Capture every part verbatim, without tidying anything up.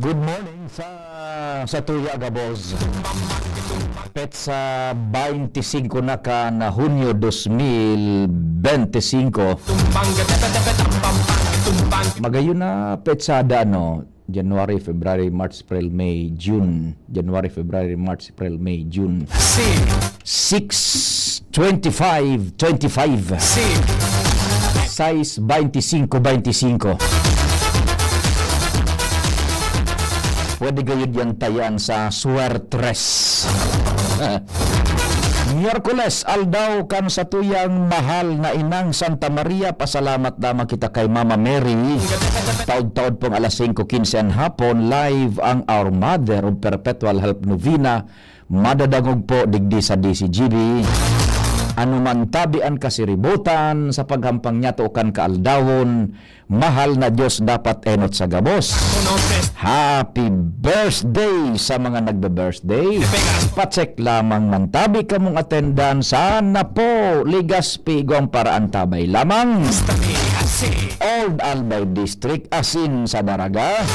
Good morning sa, sa tuya, gabos. Petsa twenty-five na kan Hunyo dos mil bente-singko. Magayon na petsada, ano? January, February, March, April, May, June. January, February, March, April, May, June. Six twenty-five twenty-five. Sais twenty-singko twenty-singko. Pwede gayud yan tayan sa Suertres. Miyerkules, aldaw kan satuyang mahal na inang Santa Maria. Pasalamat lamang kita kay Mama Mary. Taod-taod pong alas singko quince an hapon, live ang Our Mother of Perpetual Help Novena. Madadangog po digdi sa D C G B. Ano man tabi an kasiributan, sa paghampang niyato kan kaaldawon, mahal na Diyos dapat enot sa gabos. Happy birthday sa mga nagbe-birthday. Pacheck lamang man tabi kamong attendance. Sana po, Legazpi, igwang paraan tabay lamang. Old Albay District, asin sa Daraga.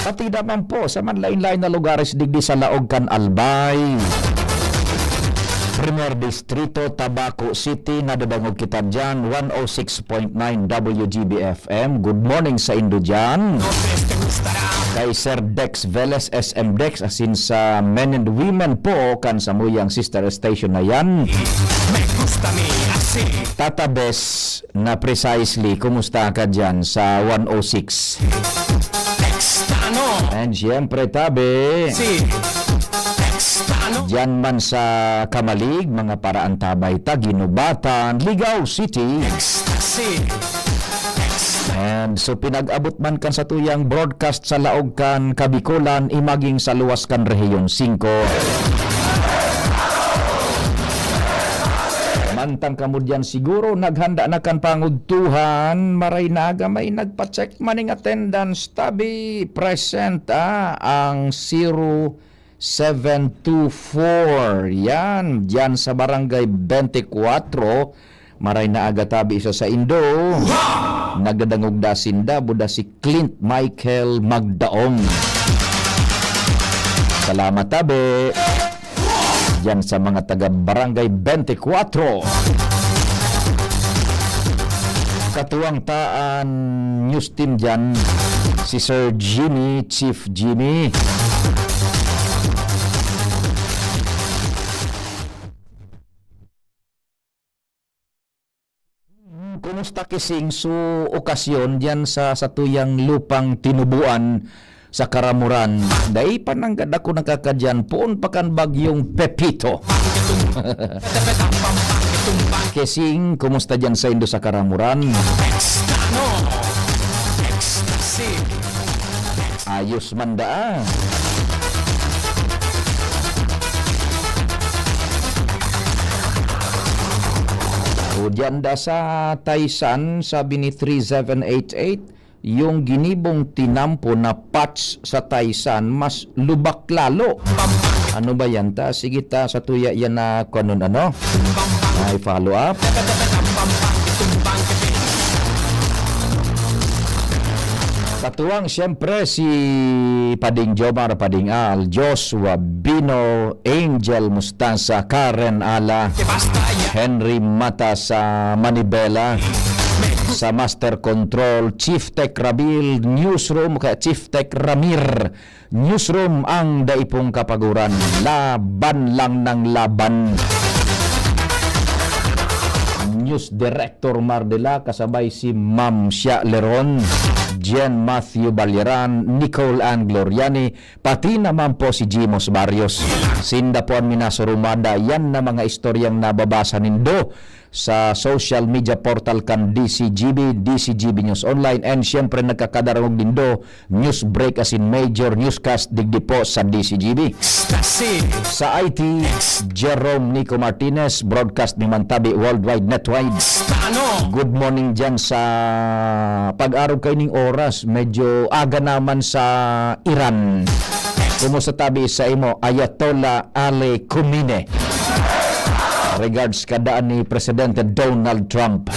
Pati naman po sa manlain-lain na lugares digdi sa laog kan Albay. Primer Distrito, Tabaco City, nadadangog kita dyan, one oh six point nine W G B F M. Good morning sa indo dyan. Kay Sir Dex Velez, S M Dex, asin sa men and women po, kan samuyang sister station na yan. Tata Bes, na precisely, kumusta ka dyan sa one oh six? And siyempre, tabi, dyan man sa Camalig, mga paraan tabay, Taguinobatan, Ligao City. And so, pinag-abot man kan satuyang broadcast sa laog kan Kabikolan, imaging sa luwas kan Rehiyon singko. Mantang kamo diyan siguro naghanda na kan pangudtuhan, maray na aga may nagpa-check maning attendance, tabi, present, ah, ang zero seven two four. Yan, diyan sa Barangay twenty-four, maray na aga tabi isa sa indo. Nagdadangog da sinda, buda si Clint Michael Magdaong. Salamat, tabi. Diyan sa mga taga Barangay twenty-four. Katuwang ta an news team diyan, si Sir Jimmy, Chief Jimmy. Kumusta, Kising, su okasyon diyan sa satuyang lupang tinubuan sa Karamoran? Dai pa nanggad ako nakakadiyan, poon pa kan bagyong Pepito. Kising, kumusta diyan sa indo sa Karamoran? Ayos man daa. O diyan da sa Taysan, sabi ni three seven eight eight, yung ginibong tinampo na patch sa Taysan, mas lubak lalo. Ano ba yan ta? Sige ta, sa tuya yan na, kung ano, ano? May follow up. Katuwang, siyempre, si Pading Jomar, Pading Al, Joshua Bino, Angel Mustasa, Karen Ala, Henry Mata sa Manibela, sa Master Control, Chief Tech Rabil, Newsroom, kaya Chief Tech Ramir, Newsroom, ang daipong kapaguran. Laban lang ng laban. News Director Mardela, kasabay si Ma'am Shia Leron, Jen Matthew Balyeran, Nicole Ann Gloriani, pati naman po si Jimos Barrios. Sinda po an minasurumada. Yan na mga istoryang nababasa nindo sa social media portal kan D C G B, D C G B News Online, and siyempre nagkakadarangog nindo news break asin major newscast digdi po sa D C G B. Sa I T, Jerome Nico Martinez, broadcast ni Mantabi Worldwide Network. Good morning dyan sa pag-arog kaining oras. Medyo aga naman sa Iran. Kumusta tabi sa imo, Ayatollah Ali Khamenei? Regards ka daan ni Presidente Donald Trump.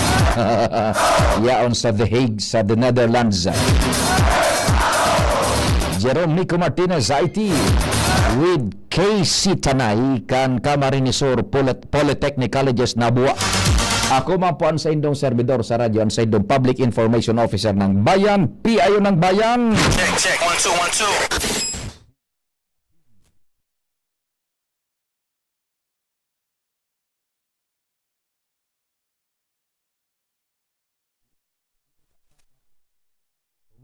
Yaon sa The Hague, sa The Netherlands. Jerome Nico Martinez, I T, with K C Tanay, kan Camarines Sur Polit-, Polytechnic Colleges, Nabua. Ako man po ang saindong servidor sa radyo, ang saindong Public Information Officer ng Bayan, P I O ng Bayan. Check, check. One, two, one, two.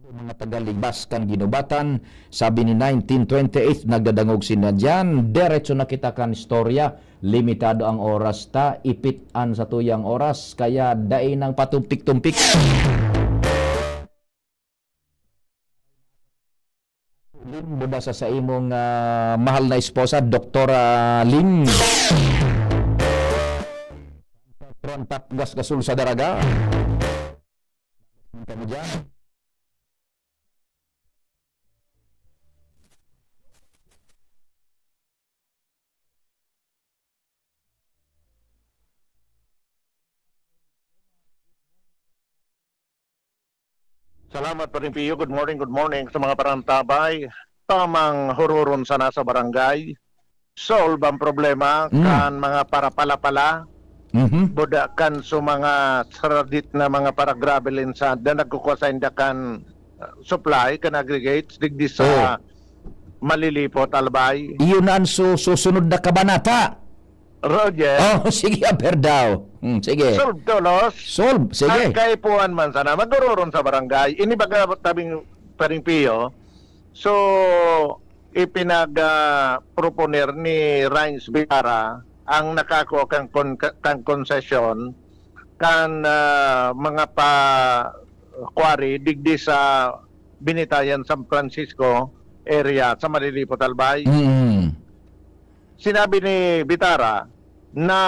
Mga tagaligbas kan ginubatan, sabi ni nineteen twenty-eight, nagdadangog sinda diyan. Diretso na kita kan istorya. Limitado ang oras ta, ipit an satuyang oras, kaya dai nang patumpik-tumpik. Lim, buda sa, sa imong, ah, mahal na esposa, Doktora Lim. Patron tap gas gasol sa daraga. Kami dyan. Salamat, Paring Pio. Good morning, good morning sa mga parantabay. Tamang huroron sana sa barangay. Solve ang problema Mm. kan mga parapala-pala. Mhm. Buda kan sa mga saradit na mga para gravel and sand na nagkukwa sa inda kan, uh, supply, kan aggregates, digdi sa Oo. Malilipot, Albay. Iyon na ang su-, susunod na kabanata. Roger. Oh, sige, aber daw. Hmm, sige. Solve, Tolos. Solve, sige. Ang kaipuhan man sana, magororon sa barangay. Ini baga tabing Paring Pio. So, ipinag, ah, proponer ni Rhines Vitara ang nakako kang kon-, kang konsesyon kan, ah, mga pa quarry digdi sa Binitayan, San Francisco area, sa Malilipot, Albay. Mm. Sinabi ni Bitara na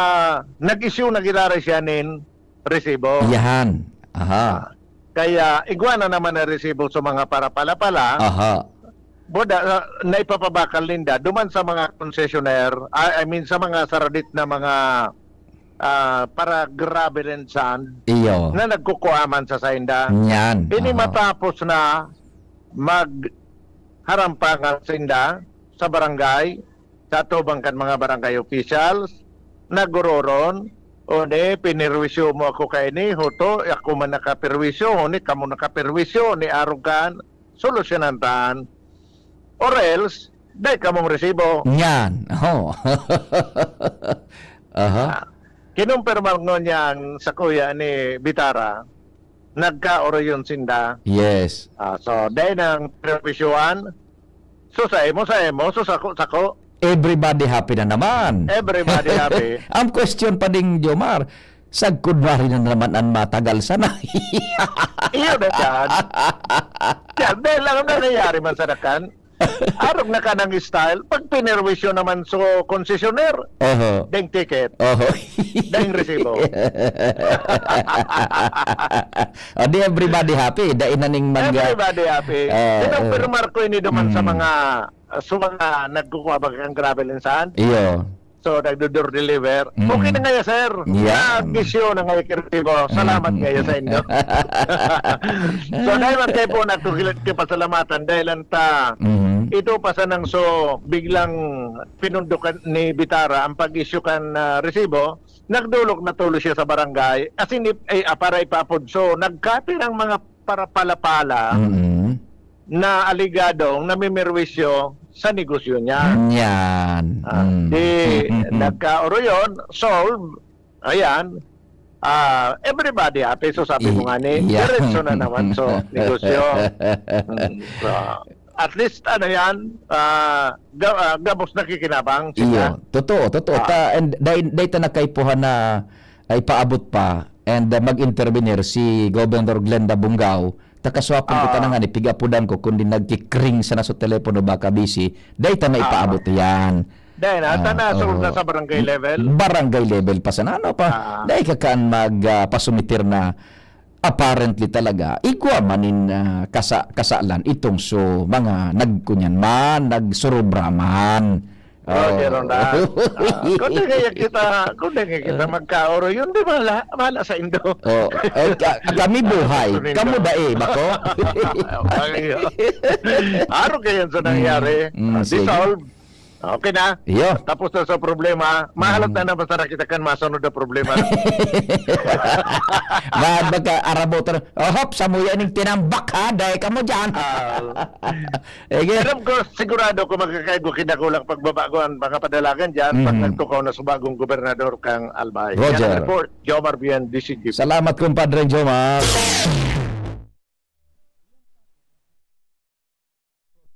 nag-issue na giraray siya nin resibo. Iyahan. Aha. Ah, kaya igwa na naman ang resibo sa mga parapala-pala. Aha. Buda, ah, naipapabakal ninda duman sa mga concessionaire, ah, I mean, sa mga saradit na mga, ah, para gravel and sand Iyo. na nagkukuaman sa sainda. Yan. Ini Aha. matapos na magharampangan sinda sa barangay, sa atubang kan mga barangay officials, nagororon, "O, ne, pinirwisyo mo ako kaini, huto, ako man nakapirwisyo, o, ne, kamo nakapirwisyo, ne, arog kan, solusyonan tan. Or else, dai kamong resibo." Yan. Oh. Aha. Ah, kinumpirma ngunyan sakuya ni Bitara, nagkaoroyon sinda. Yes. Ah, so, dai nang perwisyoan. So, sa imo, sa imo. So, sako, sako. Everybody happy na naman. Everybody happy. Ang question pa ding, Jomar, sagkod wari na naman an matagal sana. Iyo na yan. Yan, dahil lang ang nangyayari man sa dakan. Arog na kanang style, pag pinerwisyo naman so konsesioner, Oho. deng ticket, Oho. deng resibo. O, di everybody happy. Dai na ning mag- Everybody happy. Ah, Kinumpirmar ko ini duman sa Mm. mga, sa mga nagkukuha bagang gravel and sand. Iyo. So, nagdo-door deliver. Mm. Okay na ngayon, sir. Yan. Nag-issue na ngayon, Kirtibo. Salamat Mm, mm, ngayon sa mm. inyo. So, dahil man kayo po nagkukilat kapasalamatan, dahil ang ta, Mm. ito pa sanang so, biglang pinundukan ni Bitara ang pag-issue kan, ah, resibo, nagdolok na tuloy siya sa barangay. As in, ip-, ay, ah, para ipaapod. So, nagkapirang mga parapala-pala Mm. na aligadong namimerwisyo sa negosyo niya. Yan. Ah, Mm. di Mm, mm, mm. nagkaoroyon, solve. Ayan. Ah, everybody happy. So, sabi mo I-, nga ni, yeah. diretso na naman. So, negosyo. Mm. So, at least, ano yan, ah, ga-, ah, gabos nakikinabang sila. Iyo. Totoo, totoo. Ah. Ta-, and dai, dai ta nakaipuhan na ay paabot pa and, ah, mag-intervenir si Governor Glenda Bungao. Takaswapon ko Ah. tanang ani, pigapudan ko, kundi nagkikring sana sa telepono, baka busy. Dai ta na Ah. ipaabot yan. Dai na, Ah, sana solve na oo. sa barangay level. Barangay level pa sana, ano pa? Ah. Dai ka kan mag, ah, pasumitir na apparently talaga, igwa man nin, ah, kasa-, kasalan itong so mga nagkunyan man, nagsurubra man. Roger Rondan. Ah, kung di kaya kita, kung di kaya kita magkaoro, yun di bala, bala sa Indo. Oh, eh, ka- kami buhay, kamo dai, bako? Aro kayan sa nangyari. Mm, Ah, sige. Dissolve. Okay na. Iyo. Tapos na sa problema. Mahalat na naman sana kita kan masunod na problema. Bad magka arabotan. Oh, hop, samuya ning tinambak ha, dai kamo diyan. Ah, Ege. Alam ko, sigurado ko magkakaigo kinakulang pagbabago ang mga padalagan dyan pag Mhm. nagtukaw na sa bagong gobernador kang Albay. Roger. Yan ang report, Jomar Bien, D C G. Salamat, kumpadre Jomar.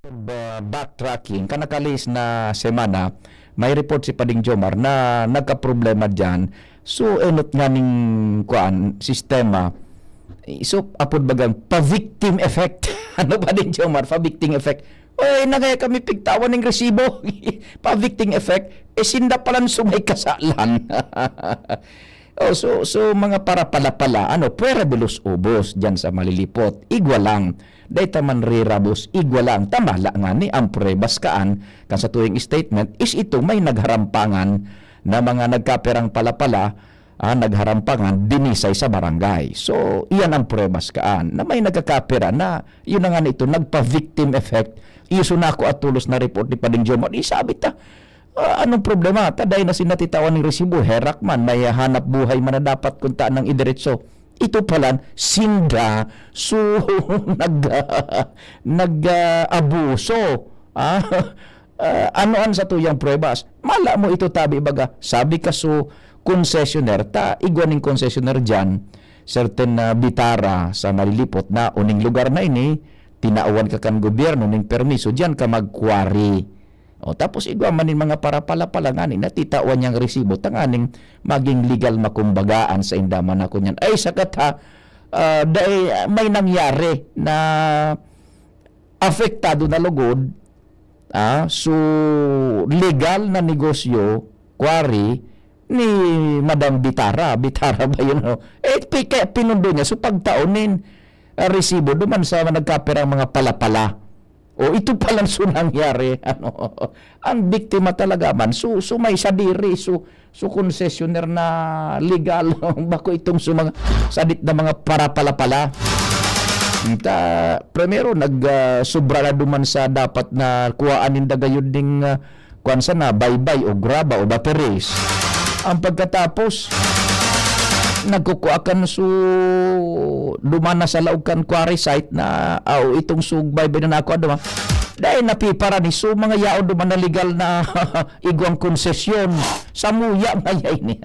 Ba- backtracking, kanakalis na semana, may report si Pading Jomar na nagkaproblema dyan. So, enot nga ning, kuan, sistema. So, apod bagang pa-victim effect. Ano, Pading Jomar? Pa-victim effect. Oy, na kaya kami pigtawan ning resibo. Pa-victim effect. Eh, sinda palan sumay kasalan. Oh, so, so mga parapala-pala, ano, pwera de los ubos dyan sa Malilipot. Igwa lang. Dai ta man rirabos, igwa lang. Tamala nga ni ang pruebas kaan kan sa tuyang statement is itong may nagharampangan na mga nagkaperang palapala, ah, nagharampangan, dinisay sa barangay. So, iyan ang pruebas kaan na may nagkakapera na, yun na nga nito, nagpa-victim effect. Iso na ako at tulos na report ni Pading Jomar. Di sabi ta, Ah, anong problema? Ta dai na sinda titawan ning resibo, herak man, may hanap buhay man na dapat kun taan nang idiretso. Ito palan, sinda, so, nag, nag, ah, abuso. Ah, ah, ano an satuyang pruebas? Mala mo ito tabi, baga, sabi ka so, concessionaire ta, igwa ning concessionaire diyan, certain na Bitara sa Malilipot na uning lugar na ini, tinawan ka kan gobyerno ning permiso, diyan ka mag-quarry. O, tapos igwa man nin mga parapala-pala ngani, natitawan niyang resibo, tanganing maging legal makumbagaan sa inda man ako niyan. Ay, sakat ha, ah, dai, may nangyari na apektado na lugod, ah, so legal na negosyo, quarry, ni Madam Bitara. Bitara ba yun? No? Eh, pi- kaya pinundo niya. So, pagtaon nin ah, resibo duman sa nagkaperang mga palapala. O, ito palan so nangyari. Ano, ang biktima talaga man, so, so may sadiri, so, so concessionaire na legal. Bako itong so mga sadit na mga parapala-pala. Ta, primero, nag, ah, sobra na duman sa dapat na kuhaan ninda gayod ning, ah, kuwan sana, baybay o graba o batteries. Ang pagkatapos, nagkukua kan su duman na sa laog kan quarry site na, aw, itong sugbaybay na nako, ano, ah. Dahil napipara ni su mga yaon duman na legal na igwang konsesyon. Samuya ngayay ni.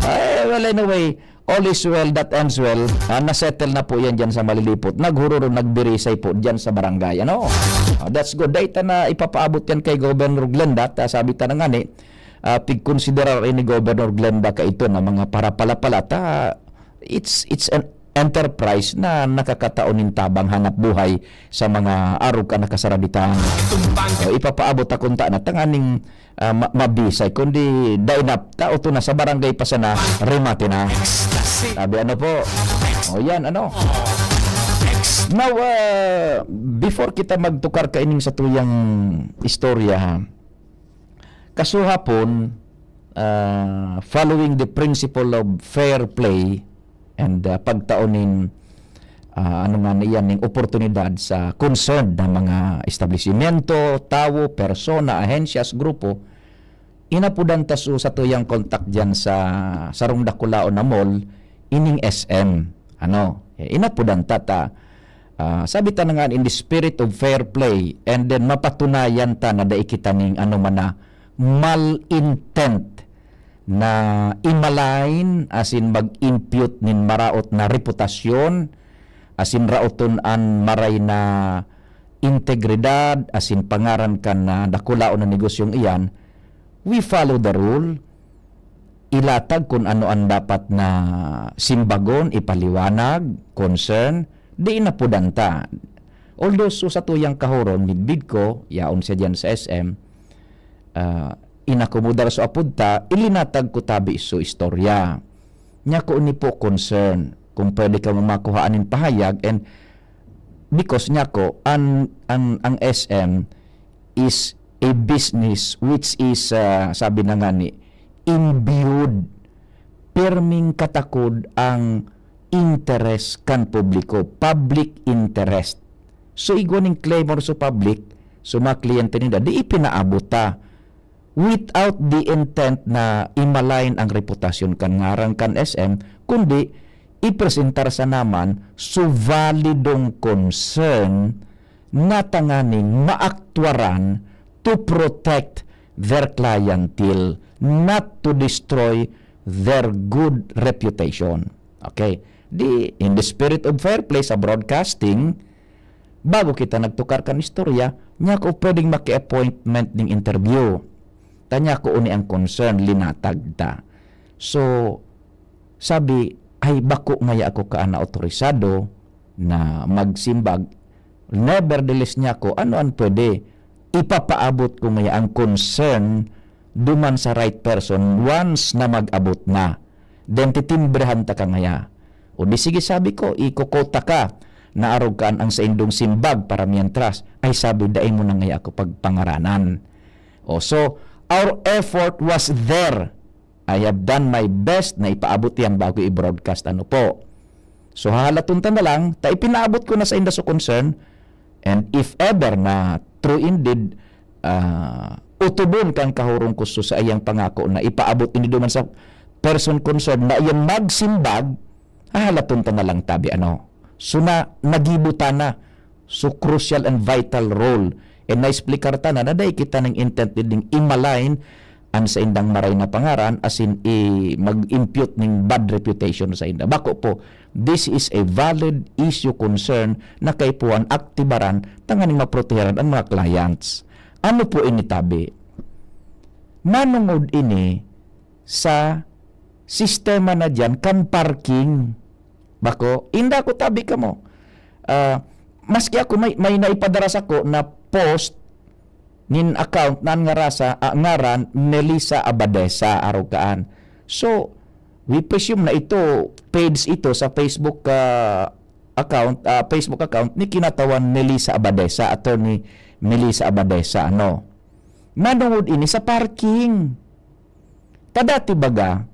Ay, well, anyway, all is well that ends well. Ah, nasettle na po yan dyan sa Malilipot. Naghururo, nagbirisay po dyan sa barangay. Ano? Ah, that's good. Dahil ta na ipapaabot yan kay Governor Glenda. At, ah, sabi ta na nga ni, ah, pigkonsiderar ni Governor Glenda kaito na mga parapalapala. Ta, it's, it's an enterprise na nakakataon nin tabang hanap buhay sa mga arog ka nakasaraditan. So, ipapaabot akong ta na tanganing ah, ma- mabisay, kundi dai na, tao to na sa barangay pa sana, remate na. Sabi, ano po? O yan, ano? Now, ah, before kita magtukar kaining sa tuyang istorya, ha, kasuhapon, ah, following the principle of fair play and ah, pagtaon nin, ah, ano nga na iyan, ning oportunidad sa concerned na mga establishmento, tawo, persona, ahensyas, grupo, inapodan ta su sa tuyang kontak diyan sa sarong dakulaon na mall, ining S M. Ano? Eh, inapodan ta ta. Ah, sabi ta na nga, in the spirit of fair play, and then mapatunayan ta na dai kita ning ano man na mal intent na imalain asin mag-impute nin maraot na reputasyon asin raoton an maray na integridad asin pangaran kan na dakulaon na negosyong iyan, we follow the rule. Ilatag kun ano an dapat na simbagon, ipaliwanag, concern, di inapodan ta. Although, so, sa tuyang kahoron, midbid ko, yaon siya diyan sa S M, ah, inakomodar so apod ta, ilinatag ko tabi so istorya. Niya ko ini po concern, kung pwede ka makuhaan nin pahayag, and because niya ko, an, an, ang S M is a business which is, ah, sabi na nga ni, imbued, pirming katakod ang interes kan publiko, public interest. So, igwa ning clamor sa public, sa mga kliyente ninda, di ipinaabot ta without the intent na i-malign ang reputasyon kan ngaran kan S M, kundi ipresentar sa naman so validong concern na tanganing maaktwaran to protect their clientele, not to destroy their good reputation. Okay. Di, in the spirit of fair play sa broadcasting, bago kita nagtukar kan istorya, niya ko pwedeng maki-appointment ning interview. Tanya ko uni ang concern, linatag ta. So, sabi, "Ay, bako ngaya ako kaan na otorisado na magsimbag." Nevertheless niya ko, ano an pwede? Ipapaabot ko ngaya ang concern duman sa right person once na mag-abot na. Then titimbrehan ta ka ngaya. O di sige, sabi ko, ikokota ka na arog kaan ang saindong simbag para mientras. Ay sabi, dai mo na ngaya ako pagpangaranan. O, so, our effort was there. I have done my best na ipaabot yan bago i-broadcast. Ano po? So, hahalaton ta na lang, ta ipinaabot ko na sa inda so concern, and if ever na true indeed, ah, utubon kan kahurong ko sa iyang pangako na ipaabot ini duman sa person concerned na iyan magsimbag, hahalaton ta na lang tabi ano. So, na, nagibo ta na. So, crucial and vital role. And na-explicar ta na, na dai kita ning intent ding i-malign an saindang maray na pangaran, as in, i-, mag-impute ning bad reputation sa inda. Bako po, this is a valid issue concern na kaipuhan aktibaran tanganing maproteharan ang mga clients. Ano po ini tabi? Manungod ini sa sistema na diyan kan parking. Bako, inda ko tabi kamo. Ah, maski ako may, may naipadara sako na post nin account na an ngara sa, ah, ngaran Melissa Abadesa, arog kaan. So, we presume na ito, page ito sa Facebook, ah, account, ah, Facebook account ni kinatawan Melissa Abadesa, Attorney Melissa Abadesa, ano? Manungod ini sa parking. Ta dati baga,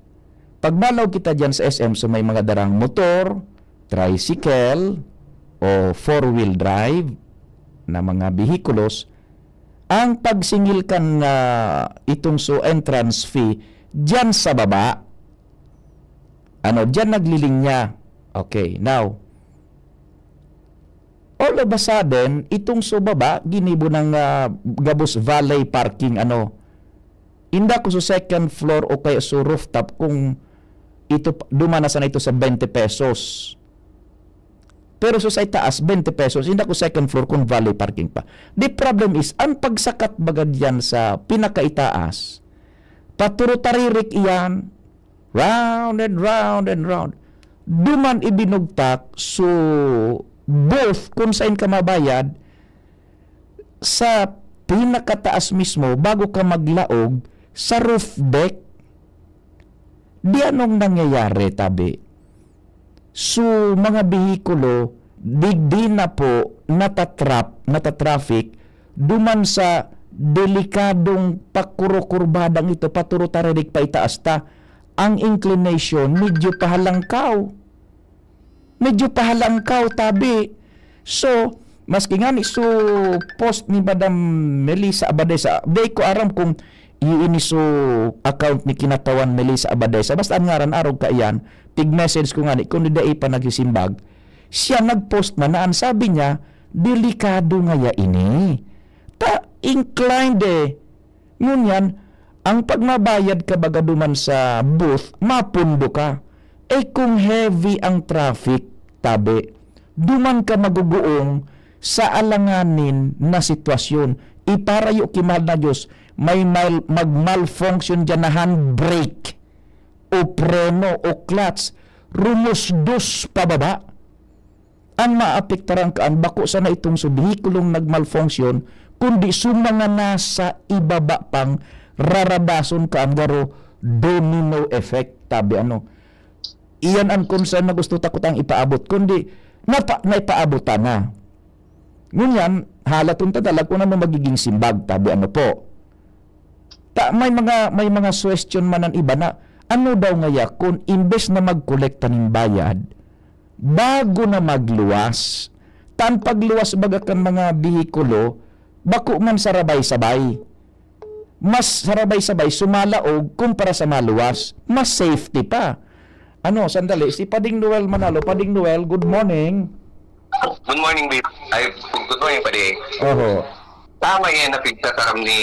pag malaog kita diyan sa S M, so may mga darang motor, tricycle, o four-wheel drive na mga bihikulos, ang pagsingil kan, ah, itong so entrance fee diyan sa baba. Ano, diyan naglilinya. Okay, now, all of a sudden, itong so baba, ginibo ng, ah, gabos valet parking, ano. Inda ko sa second floor o kaya sa rooftop kung ito, duman na sana ito sa twenty pesos. Pero sa, sa itaas, twenty pesos, inda ko second floor kung valet parking pa. The problem is, ang pagsakat baga diyan sa pinakaitaas, paturutaririk iyan, round and round and round. Duman ibinugtak so booth kung saan ka mabayad sa pinakataas mismo bago ka maglaog sa roof deck. Di anong nangyayari, tabi? So, mga behikulo, digdi na po natatrap, natatraffic, duman sa delikadong pakurukurbadang ito, paturutaririk pa itaas ta. Ang inclination, medyo pahalangkaw. Medyo pahalangkaw, tabi. So, maski ngani so post ni Madam Melissa Abadesa, di ko aram kung iyo ini so account ni kinatawan Melissa Abadesa. Basta ang ngaran, arog kaiyan, tig-message ko ngani, kung dai pa nagsisimbag, siya nag-post man na, ang sabi niya, delikado ngaya ini. Ta, inclined eh. Ngunyan, ang pagmabayad ka baga duman sa booth, mapundo ka. Eh, kung heavy ang traffic, tabi, duman ka maguguong sa alanganin na sitwasyon. Iparayo ki mahal na Diyos, may mal-, mag-malfunction diyan na handbrake o preno o clutch, rumusdos pababa. Ang maapektaran kaan, bako sana itong sa behikulong nagmalfunction, kundi sa mga nasa ibaba pang raradason kaan, garo domino effect, tabi ano. Iyan ang concern na gusto ta kutang ipaabot, kundi napa-, naipaabot ta na. Ngunyan, halaton ta talaga kung ano magiging simbag, tabi ano po. Ta, may mga, may mga suwestiyon man ang iba na, ano daw ngaya kung imbes na magkolekta nin bayad, bago na magluwas? Ta an pagluwas baga kan mga behikulo, bako man sarabay-sabay. Mas sarabay-sabay sumalaog kumpara sa maluwas. Mas safety pa. Ano, sandali, si Pading Noel Manalo. Pading Noel, good morning. Good morning, Bip. Ay, good morning, Padi. Oho. Tama yan na pigtataram ni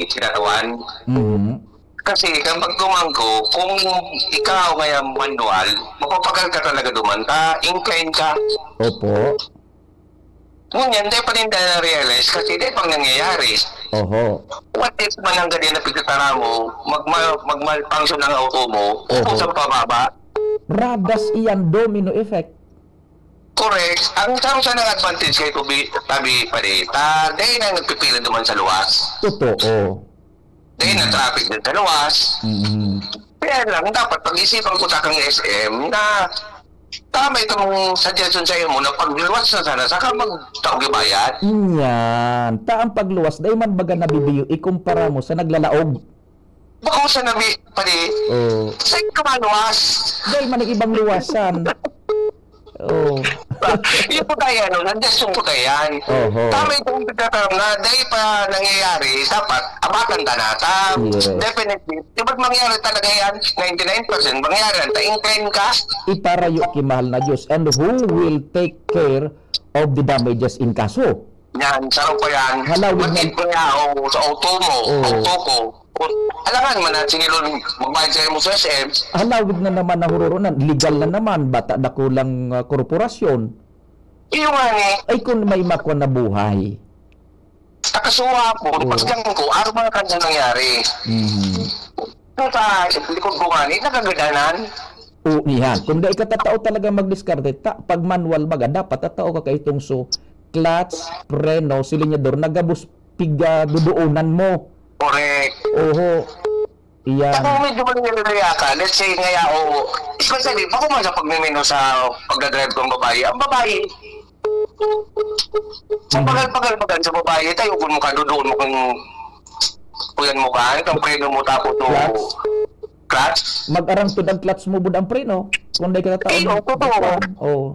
Sinatawan. Mhm. Kasi, kang pagtuman ko, kung ikaw ngayon manual, mapapagal ka talaga duman, ta incline ka. Opo. Ngunyan, di pa rin na-realize kasi di pang nangyayari. Oho. What if mananggad yan na pigtataram mo, magma-, magmalfunction ang auto mo, Oho. Ubos ang pababa. Radas iyan, domino effect. Correct. Ang tao sa nang advantage kay Kubi, tabi pa rin. Ta, dahil na nagpipila duman sa luwas. Totoo. Dahil na Mm. traffic din sa luwas. Mm. Kaya lang, dapat pag-isipan ko takang S M na tama itong suggestion sa imo na pagluwas na sana, saka magtaog yung bayad. Yan. Ta ang pagluwas, dahil man baga nabibiyo, ikumpara mo sa naglalaog. Bako sa nabi, padi, Oh. Sa ikaw maluwas. Dahil man ang ibang luwasan. Oh. Yung po tayo, ano, nandiyan yung po tayo yan. Oho. Tama itong pagkakaroon na, dahil pa nangyayari, dapat, abatan ta na. Ta, Yes. Definitely, di ba't mangyari talaga yan? Ninety-nine percent, mangyari yan. Ta, incline ka? Itarayo ki mahal na Diyos. And who will take care of the damages in kaso? Yan, sarap pa yan. Halawig Ba't na di kaya, oh, sa auto mo, Oh. auto ko? Alangan man na, sige, Lord, magbayad sa'yo mo sa S M. Halawig na naman ang hururo na, legal na naman, bata dakulang, ah, korporasyon. Iyo nga ni. Ay, kung may makwa na buhay. Nakasuwa ako, Oo. Pasgang ko, araw mga kanya nangyari. Mhm. Ito sa likod ko nga ni, nakagadanan. O, niyan. Kung dai ka tatao talaga magdiskarte, ta, pag manual baga, dapat tatao ka kaitong so, clutch, preno, silinyador, nagabos pig, ah, dudoonan mo. Correct. Oho. Iyan. Ako medyo mangyayari ka, let's say, ngaya, o, especially, bako man sa pagmimino sa pagdadrive kong babae, ang babae, ang Mhm. pagal-pagal-pagal sa babae, tayo kung mo ka, doon mo kung kuyan mo ka, ang preno mo, tapos to, Clutch? Clutch. Mag-arangtod ang clutch mo, bud ang preno. Kung dai ka tatao. Iyo, totoo. Oo.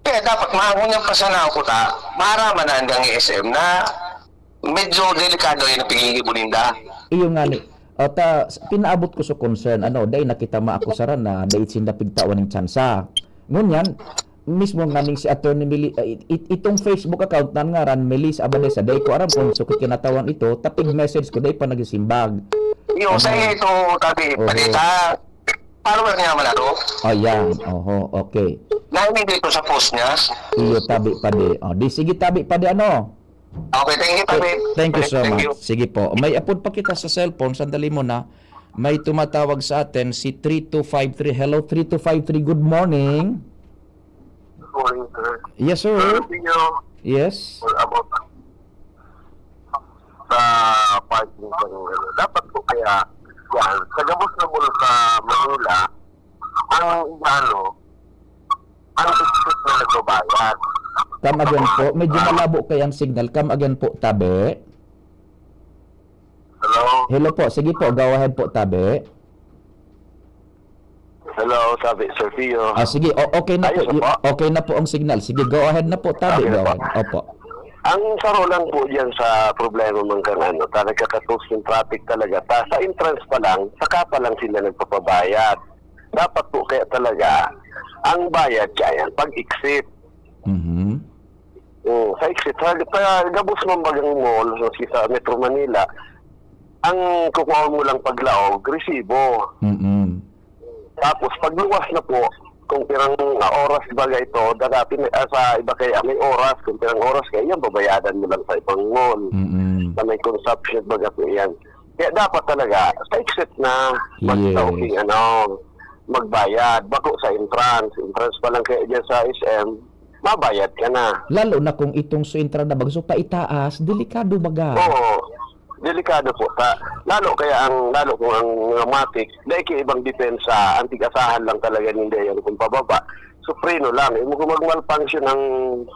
Kaya dapat mahangon niyang pasanaw ko ta, maaraman na ang S M na medyo delikado yung pinag-iibo ninda. Iyo nga ni. At, ah, s-, pinaabot ko sa concern, ano, dai na kita maakusaran na dai sinda pigtawan ning tsansa. Ngunyan, mismo nga ning si Attorney Mili-, ah, it-, it-, itong Facebook account na ngaran, Melissa Abadesa, dai ko aram kung sukit kinatawan ito, tapig message ko, dai pa nagsimbag. Iyo, Ano? sa ito, tabi, Oho. Panita, follower niya man ako. Ayan, oho, okay. Nainig dito sa post niya. Iyo, tabi, padi. O, di, sige, tabi, padi, ano? Okay, thank you, Tabi. Thank you so Thank you. much. Sige po. May apod pa kita sa cellphone. Sandali muna. May tumatawag sa atin, si three two five three. Hello, three two five three. Good morning. Good morning, sir. Yes, sir. Sir, Pino, Yes. for about sa parking sa Manila. Dapat po kaya, yan, sa gabos na mall sa Manila, ang ano, ang exit na nagbabayad. Come again po. Medyo Ah. malabo kaya ang signal. Come again po, tabi. Hello? Hello po. Sige po, go ahead po, tabi. Hello, sabi, Sir Pio. Ah, sige. O, okay na Ayos po. na Y-, po. okay na po ang signal. Sige, go ahead na po, tabi. Okay na Go po. ahead. Opo. Ang saro lang po diyan sa problema man kan ano, ta nagkakatos yung traffic talaga. Ta, sa entrance pa lang, saka pa lang sila nagpapabayad. Dapat po kaya talaga, ang bayad kaya pag-exit. Mhm. Oo, sa exit. Sa, sa gabos man bagang mall, maski sa Metro Manila, ang kukuha mo lang paglaog, resibo. Mm. Tapos, pagluwas na po, kung pirang, ah, oras baga ito, dati may, ah, sa iba kaya may oras, kung pirang oras kaya, yan, babayadan mo lang sa ibang mall. Mm. Sa may consumption baga po yan. Kaya dapat talaga, sa exit na, Yes. magtaoking, ano, magbayad. Bako sa entrance. Entrance pa lang kaya dyan sa S M, mabayad ka na. Lalo na kung itong sa entrada, bagso pa itaas, delikado baga. Oo. Delikado po. Ta, lalo kaya ang, lalo kung ang mga matik, dahil kaya ibang depensa, ang tig-asahan lang talaga ninda yan kung pababa. So, preno lang. Imo kung mag-malfunction ang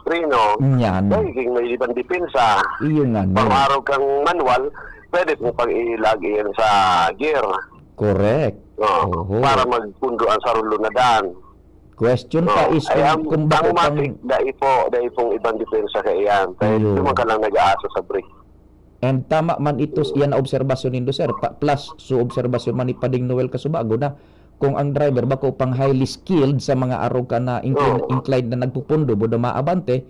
preno, Yan. Dahil may ibang depensa. Iyo nga, no. Pag maarog kang manual, pwede mo pag ilag iyan sa gear. Correct. Oo. Oho. Para magpundo ang sarong lunadan. Question pa Oo. is Ay, kung, ang, kung bako ang pang matik, dai po, dai pong ibang depensa kaiyan. Kaya Iyo. Duman ka lang nag-aasa sa brake. And tama man ito, yan na obserbasyon nindo, sir. Pa-, plus, so obserbasyon man ni Pading Noel Kasubago na kung ang driver bako pang highly skilled sa mga arog ka na inclin-, Oo. inclined na nagpupundo, buda maabante,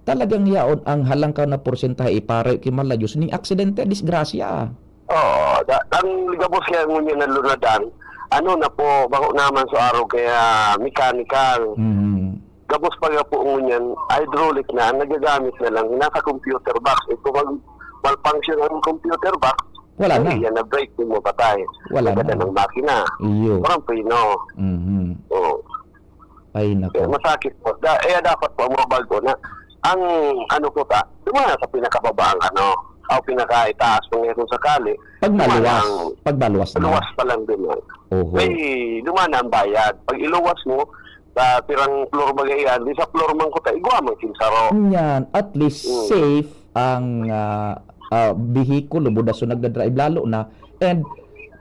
talagang yaon ang halangkaw na porsentahe iparayo ki malayos ning aksidente, disgrasya. Oo, da-, ang gabos kaya ngunyan na lunadan, ano na po, bako naman sa arog kaya mechanical. Mhm. Gabos pa nga po ngunyan, hydraulic na, ang nagagamit na lang, nasa computer box. Ito mag-, malfunction ang computer box, Wala na. Ay, yan na, brake mo, patay. Wala Nagada na. ng makina. Iyo. Parang preno. Mhm. Oo. Ay, nako. Kaya masakit po. Da-, eh, dapat po, ang mga bago na, ang ano po ta, dumaan sa pinakababaang ano, o pinakaitaas kung ngayon sakali, Pag dumaan maluwas, ang pag maluwas na. luwas pa lang dumaan. Oho. May dumaan na ang bayad. Pag iluwas mo, sa pirang floor ba yan, di sa floor man ko ta, igwa man kin saro. Yan, at least Mm. safe ang, ah, ah, bihikulo, buda so nagdadrive lalo na. And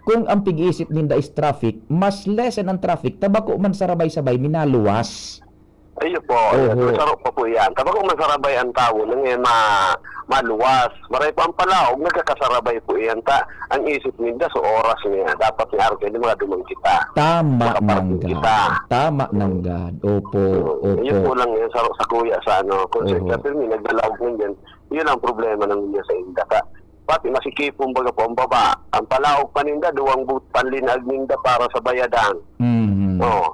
kung ang pig-iisip ninda is traffic, mas lessen ang traffic, ta bako man sarabay-sabay, minaluwas. Ayun po, Oho. Saro pa po yan. Ta bako man sarabay ang tawo, nang eh, ma-, maluwas. Maray pa ang palaog, nagkakasarabay po yan. Ta, ang isip ninda, so oras niya. Dapat ni Arke, di mga dumang kita. Tama Makaparking nanggad. kita. Tama nanggad. Opo, Mm, opo. yun po lang yun, saro sa kuya, sa ano, kung sa Oho. April, may nagdalaog man yan. Yun ang problema ng niya sa inda. Ta, pati masikipon baga po ang baba. Ang palaog pa ninda, duwang bu-, panlinaag ninda para sa bayadan. Mhm. Oo.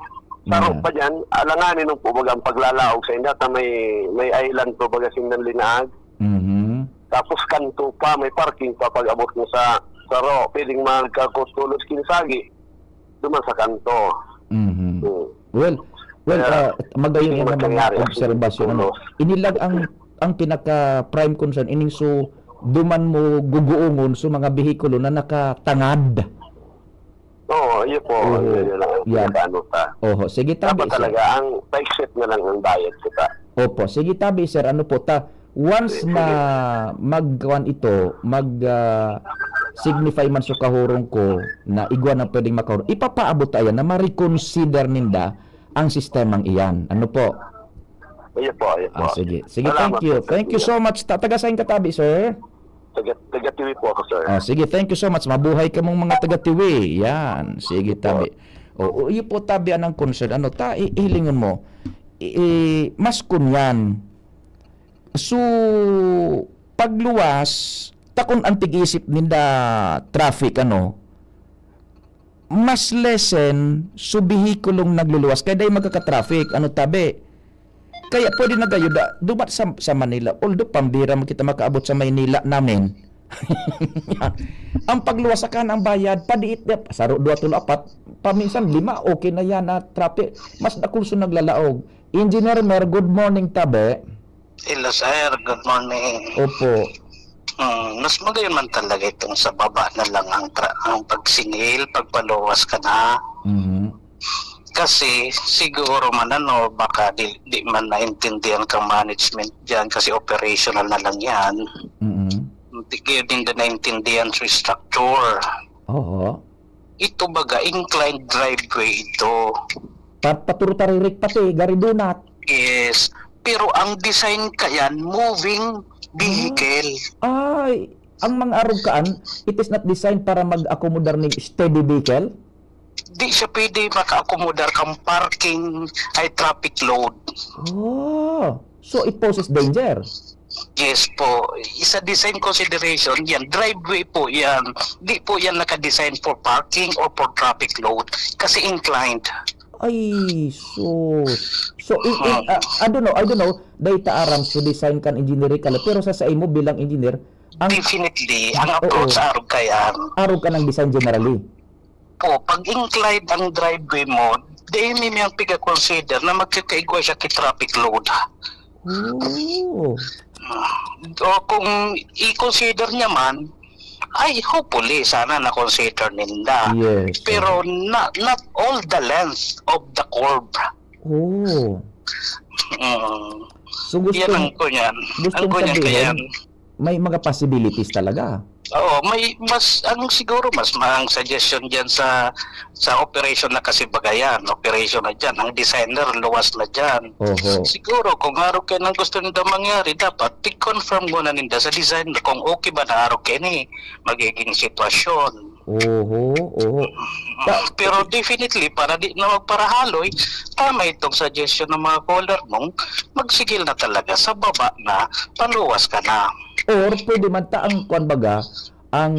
Sarong Yeah. pa dyan, alanganin nung po baga ang paglalaog sa inda, ta may, may island po baga sindang linaag. Mhm. Tapos kanto pa, may parking pa pag abot mo sa saro. Pwedeng magkakutulos kinsagi. Duman sa kanto. Mhm. Hmm. Well, well, Kaya, ah, magayon pwedeng yan ang mga magkayari ang obserbasyon, ano. kutulos. Inilag ang, ang pinaka prime concern, ining so, duman mo guguongon so mga behikulo na nakatangad. Oo, yun po. Oho. Yun, yun lang ang Yan. pinakaano ta. Oho. Sige, Dapat tabi, sir. talaga, ang pa-accept na lang ang bayad kita. Opo. Sige, tabi, sir. Ano po, ta, once Sige, na sige. mag-, kuwan ito, mag, ah, signify man sa kahurong ko na igwa na pwedeng makahurong, ipapaabot ta yan na ma-reconsider ninda ang sistemang iyan. Ano po? Ayun po, ayun Ah, po. sige. Sige, Salamat thank you. po, Thank you Kuya. so much. Ta-, taga saan ka tabi, sir? Taga, taga Tiwi po ako, sir. Ah, sige, thank you so much. Mabuhay kamong mga taga Tiwi. Yan. Sige, Opo. tabi. O, o, iyo po, tabi, anong concern? Ano, ta, i-, hilingon mo? I-, i-, mas kunyan. So, pagluwas, takon ang tig-isip ninda traffic, ano, mas lessen so behikulong nagluluwas kaya dai magkaka-traffic, ano, tabi. Kaya pwede na gayo da, dumat sa, sa Manila. Although pambira man kita makaabot sa Maynila namin. Ang pagluwas saka ang bayad, padiit na, saro, dua, tulo, apat, paminsan lima, okay na yan na traffic. Mas dakul so naglalaog. Engineer Mer, good morning, tabi. Hello, sir. Good morning. Opo. Hmm, mas magayon man talaga itong sa baba na lang ang tra-, ang pagsingil, pagpaluwas ka na. Mhm. Kasi siguro man, ano, baka di, di man naintindihan kang management diyan kasi operational na lang yan. Mhm. Di kayo din na naintindihan sa structure. Oo. Ito baga, inclined driveway ito. Pa-, paturo taririk pati, gari donut. Yes. Pero ang design kayan, moving vehicle. Ah. Ay, ang mga arog kaan, it is not designed para mag-akomodar ning steady vehicle? Di siya pwede maka-akomodar kang parking, high traffic load. Oh, so it poses danger? Yes po. Isa design consideration yan. Driveway po yan. Di po yan naka-design for parking or for traffic load. Kasi inclined. Ay, sus. So, in, in, Hmm. ah, I don't know, I don't know, dai ta aram sa design kan engineer kala, pero sa, sa imo bilang engineer, ang Definitely, ang Oo. approach sa arog kayan. Arog ka ng design generally. Po, pag inclined ang driveway mo, dai mi miyang piga-consider na magkakaigwa siya ki traffic load. Oh. O kung i-consider niya man, ay, hopefully, sana na-consider ninda. Yes, sir. Pero na-, not all the length of the curve. Oh. Mm. So, Yan gustong, ang kunyan. Ang gustong kunyan sabihin, kaya may mga possibilities talaga. Oo, may mas, ang siguro mas ma-, ang suggestion diyan sa, sa operation na kasi bagayan, operation na diyan, ang designer luwas na diyan. Oho. Siguro kung arog kaiyan ang gusto ninda mangyari, dapat i-confirm muna ninda sa designer kung okay ba na arog kaiyan ni magiging sitwasyon. Oho, oho. Mm, Ta- pero definitely, para di na magparahaloy, tama itong suggestion ng mga caller mong magsigil na talaga sa baba na paluwas ka na. Or pwede man ta ang, kwan baga, ang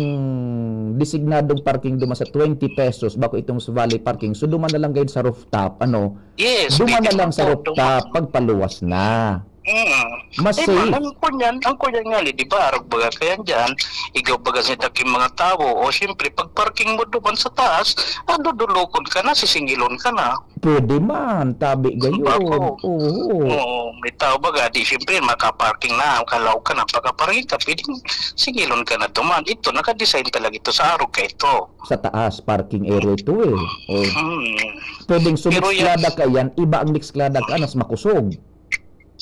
designadong parking duman sa twenty pesos, bako itong sa valet parking. So, duman na lang gayod sa rooftop, ano? Yes, Duman na pwede lang man sa po, rooftop, duman. Pagpaluwas na. Mm. Mas Eh, man, safe. ang kunyan, ang kunyan nga ni, di ba, arog baga kaiyan diyan, igwa baga sa daking mga tawo, o siyempre, pag parking mo duman sa taas, ah, dudulokon ka na, sisingilon ka na. Pwede man, tabi gayon. Bako. Oo. Oo, may tao baga, di siyempre, makaparking na, kalaog ka na, pagkaparking ka, pwedeng singilon ka na duman. Ito, nakadesign talaga ito sa arog kaiyan. Sa taas, parking area ito eh. Oh. Hmm. Pwedeng Pero yan sumikslada ka yan, iba ang nikslada ka, nas makusog.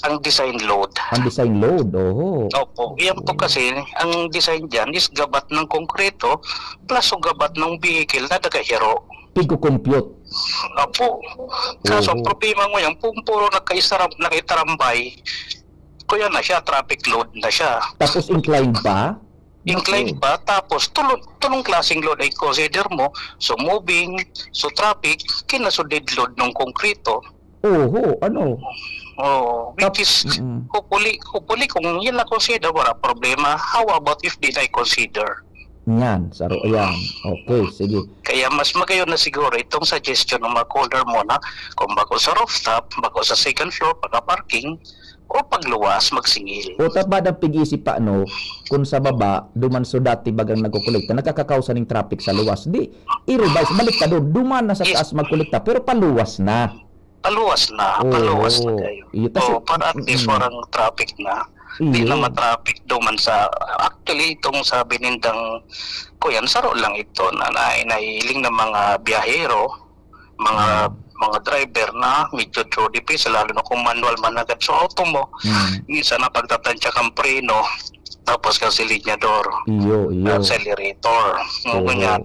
Ang design load. Ang design load, oho. Opo. Yan po Oo. kasi, ang design dyan is gabat ng konkreto plus o gabat ng vehicle na nagahiro. Pigko-compute. Opo. Kaso, Oo. problema mo yan, kung puro nagkaisaram-, nagkaitarambay, kuya na siya, traffic load na siya. Tapos inclined pa? Inclined Naku. pa, tapos tulong, tulong klaseng load ay consider mo. So, moving, so traffic, kinasudid load ng konkreto. Oho, ano? Oo, which Tap- is, Mm. hopefully, hopefully, kung yun na consider, wala problema. How about if di na i-consider? Yan, saro yan. Okay, sige. Kaya mas magayon na siguro itong suggestion ng mga caller mo na kung bako sa rooftop, bako sa second floor, pagka-parking, o pagluwas, magsingil. O, tama ang pig-isip pa, no? Kung sa baba, duman so dati bagang nagkukolekta, nakakakausa ning traffic sa luwas. Di, i-revise, balik ka doon. Duman na sa Yes. taas magkolekta, pero paluwas na. Paluwas na, Oo. paluwas na kayo. Iyo, kasi Oo, para at least Mm-mm. warang traffic na. Di Iyo. na matraffic duman sa, actually, itong sabi nindang, kuyan, saro lang ito na, na, naihiling ng mga biyahero, mga, Mm. mga driver na medyo through the phase, lalo na kung manual man agad sa auto mo. Mm. Minsan napagtatansya kang preno, tapos kang silinyador, Iyo, iyo. accelerator. Yung Oo. ganyan.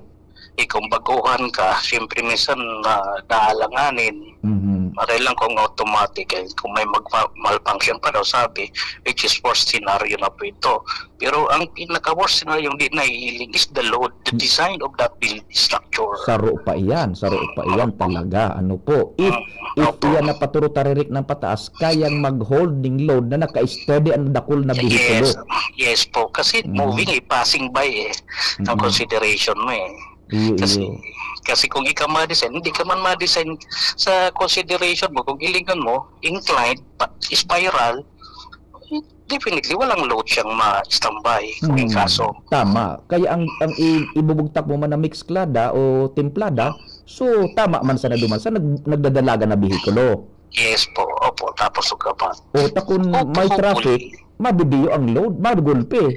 Eh, kung baguhan ka, siyempre minsan na, naalanganin. Mhm. Maray lang kung automatic, eh, kung may mag-, malfunction pa daw sabi, which is worst scenario na po ito. Pero ang pinaka-worst scenario yung di naihiling is the load, the Mm. design of that building structure. Saro pa iyan, saro pa iyan Opo. talaga. Ano po, if, Mm, if opo. iyan na paturo taririk ng pataas, kayang mag-hold ning load na naka-steady ang dakul na Yes, bihikulo. yes po. Kasi Mm. moving eh, passing by eh, ang Mm. consideration mo eh. Iyo, Kasi, iyo. kasi kung ikaw ma-design, hindi ka man ma-design sa consideration mo, kung hilingan mo, inclined, pa-, spiral, definitely, walang load siyang ma-standby kung Hmm, kaso. tama. Kaya ang, ang i-, ibubugtak mo man na miksklada o timplada, so, tama man sana duman sa nag-, nagdadalagan na behikulo. Yes po, opo, tapos ugapan. O, ta kun Opo, may hopefully. traffic, mabibiyo ang load, magugulpi.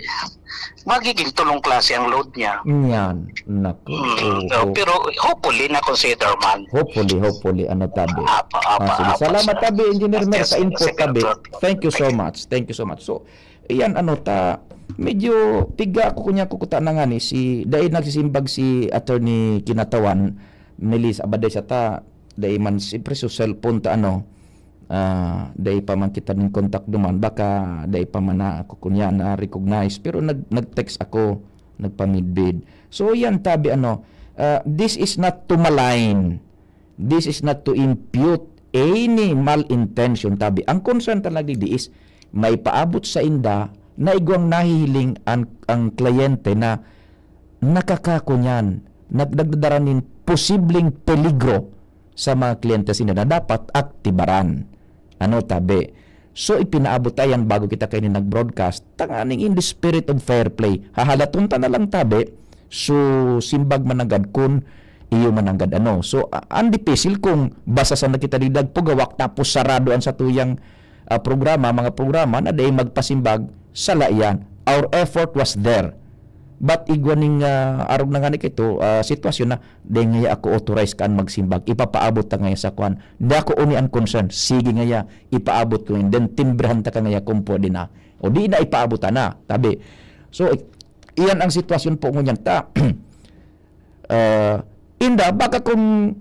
Magiging tulong klase ang load niya. Yan. Naku. Hmm, Oo, so, oo. pero hopefully na-consider man. Hopefully, hopefully. Ano, tabi? Apa, apa, Ah, sige. apa, Salamat, sir. tabi, Engineer Mer, Yes, sa input, sige, tabi. sir. Thank you so Thank you. much. Thank you so much. So, iyan, ano, ta, medyo piga ako kunya kukuta na nga ni si, dahil nagsisimbag si Attorney Kinatawan, Melissa Abaday sa ta, dahil man, siyempre, sa cellphone ta, ano, ah, dai pa man kita nin kontak duman, baka dai pa man na ako kunya na-recognize, pero nag-, nag-text ako, nagpamidbid. So, yan, tabi, ano, ah, this is not to malign, this is not to impute any mal intention, tabi. Ang concern talaga di is may paabot sa inda na igwang nahihiling ang, ang kliyente na nakakakunyan, nag-, nagdadara nin posibleng peligro sa mga kliyente sinda na dapat aktibaran. Ano, tabi? So, ipinaabot ta yan bago kita kaini nag-broadcast, tanganing in the spirit of fair play. Hahalaton ta na lang, tabi. So, simbag mananggad kun iyo mananggad ano. So, a-, ang dipisil kung basta sana kita digdag pugawak tapos sarado ang satuyang, ah, programa, mga programa na dai magpasimbag, sala yan. Our effort was there. But igwa ning, ah, arog na ngani kaito, ah, sitwasyon na, "Dai ngaya ako authorized kan magsimbag, ipapaabot ta ngaya sa kwan." Di ako uni an concern. Sige ngaya, ipaabot ko yun. Then, timbrehan ta ka ngaya kung pwede na. O di na, ipaabot ta na. Tabi. So, i-, iyan ang sitwasyon po ngunyan ta. Ah, inda, baka kung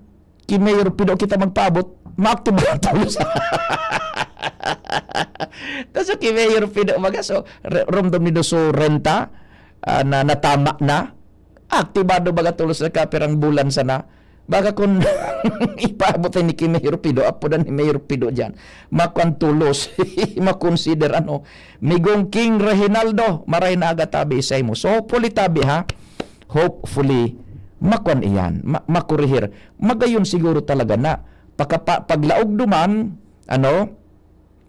ki Mayor Pido kita magpaabot, maaktibo ang tulos. Tapos ki Mayor Pido, baga, so, re-, romdom nindo so renta, ah, na natama na, aktibado baga tulos na kapirang bulan sana. Baga kun ipaabot ni ki Mayor Pido, apodan ni Mayor Pido dyan, makuan tulos, makonsider ano. Migong King Reginaldo, maray na aga tabi isay mo. So, hopefully tabi ha, hopefully, makuan iyan, ma-, makurihir. Magayon siguro talaga na, pakapa-, paglaog duman, ano,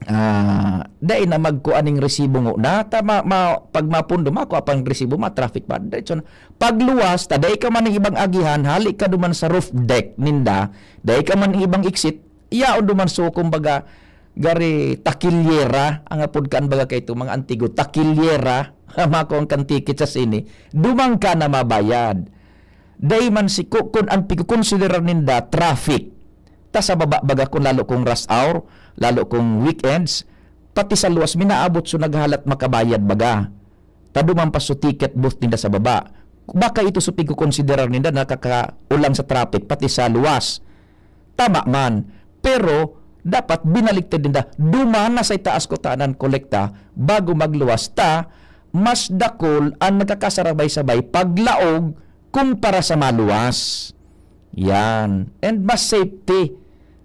ah, dai na magkuan ning resibo ngona, ta ma-, ma-, pag mapundo, makua pang resibo, ma-traffic pa, diretso na. Pagluwas, ta dai ka man ning ibang agihan, hali ka duman sa roof deck ninda, dai ka man ning ibang exit, yaon duman so, kumbaga, gari takilyera, ang apod kan baga kaito, mga antigo, takilyera, makuha kan ticket sa sini, duman ka na mabayad. Dai man si, ku-, kun ang pagkokonsiderar ninda, traffic. Ta sa baba, baga kun lalo kung rush hour, lalo kung weekends, pati sa luwas, minaabot so naghalat makabayad, baga. Ta duman pa so ticket booth ninda sa baba. Baka ito so pagkokonsiderar ninda nakakaulang sa traffic, pati sa luwas. Tama man. Pero, dapat binaliktad ninda. Duman na sa itaas kutana an kolekta bago magluwas ta, mas dakul an nagkakasarabay-sabay paglaog kumpara sa maluwas. Yan. And mas safety.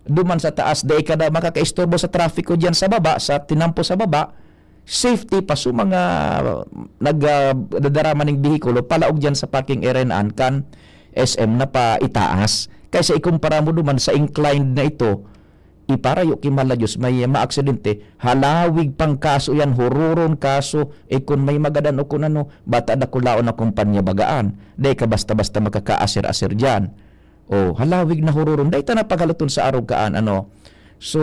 Duman sa taas, dai ka na makakaistorbo sa trafiko diyan sa baba, sa tinampo sa baba. Safety pa. So, mga nag, ah, dadarama ning behikulo, palaog diyan sa parking area na an kan S M na paitaas. Kaysa ikumpara mo duman sa inclined na ito, iparayo ki Mala Diyos, may maaksidente, halawig pang kaso yan, hururon kaso, eh, kun may magadan o kun ano, bata dakulaon na kumpanya bagaan. Dai ka basta-basta makakaasir-asir diyan. O, halawig na hururon. Dai ta na paghaloton sa arog kaan, ano. So,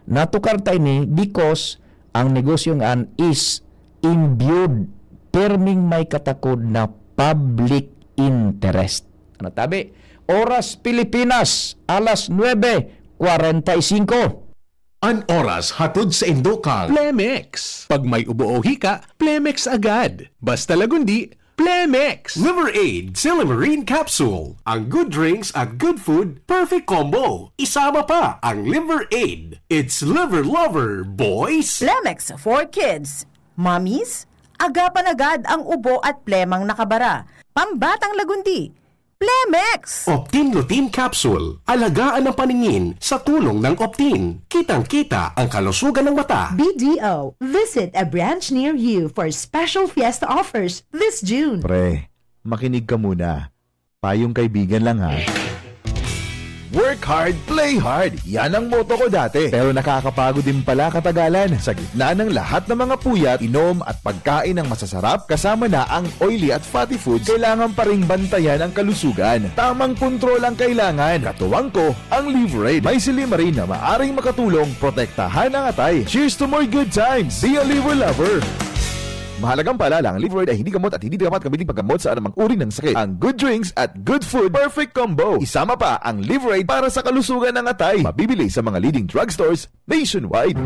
natukar ta ini because ang negosyo ngan is imbued, perming may katakod na public interest. Ano tabi? Oras Pilipinas, alas nuebe kwarenta y singko. An oras hatod sa indo kan Plemex. Pag may ubo o hika, Plemex agad. Basta Lagundi, Plemex! Liver Aid Silimarine Capsule. Ang good drinks at good food, perfect combo. Isama pa ang Liver Aid. It's Liver Lover, boys! Plemex for kids. Mommies, agapan agad ang ubo at plemang nakabara. Pambatang Lagundi, Plemex! Optin Lutein Capsule. Alagaan ang paningin sa tulong ng Optin. Kitang-kita ang kalusugan ng mata. B D O, visit a branch near you for special fiesta offers this June. Pre, makinig ka muna. Payong kaibigan lang, ha. Work hard, play hard. Yan ang motto ko dati. Pero nakakapagod din pala katagalan. Sa gitna ng lahat ng mga puyat, inom at pagkain ng masasarap, kasama na ang oily at fatty foods, kailangan pa ring bantayan ang kalusugan. Tamang kontrol ang kailangan. Katuwang ko, ang Liverade. May silymarin na maaring makatulong protektahan ang atay. Cheers to more good times! Be a Liver Lover! Mahalagang paalala, ang Liverade ay hindi gamot at hindi dapat gamitin paggamot sa anumang uri ng sakit. Ang good drinks at good food, perfect combo. Isama pa ang Liverade para sa kalusugan ng atay. Mabibili sa mga leading drugstores nationwide.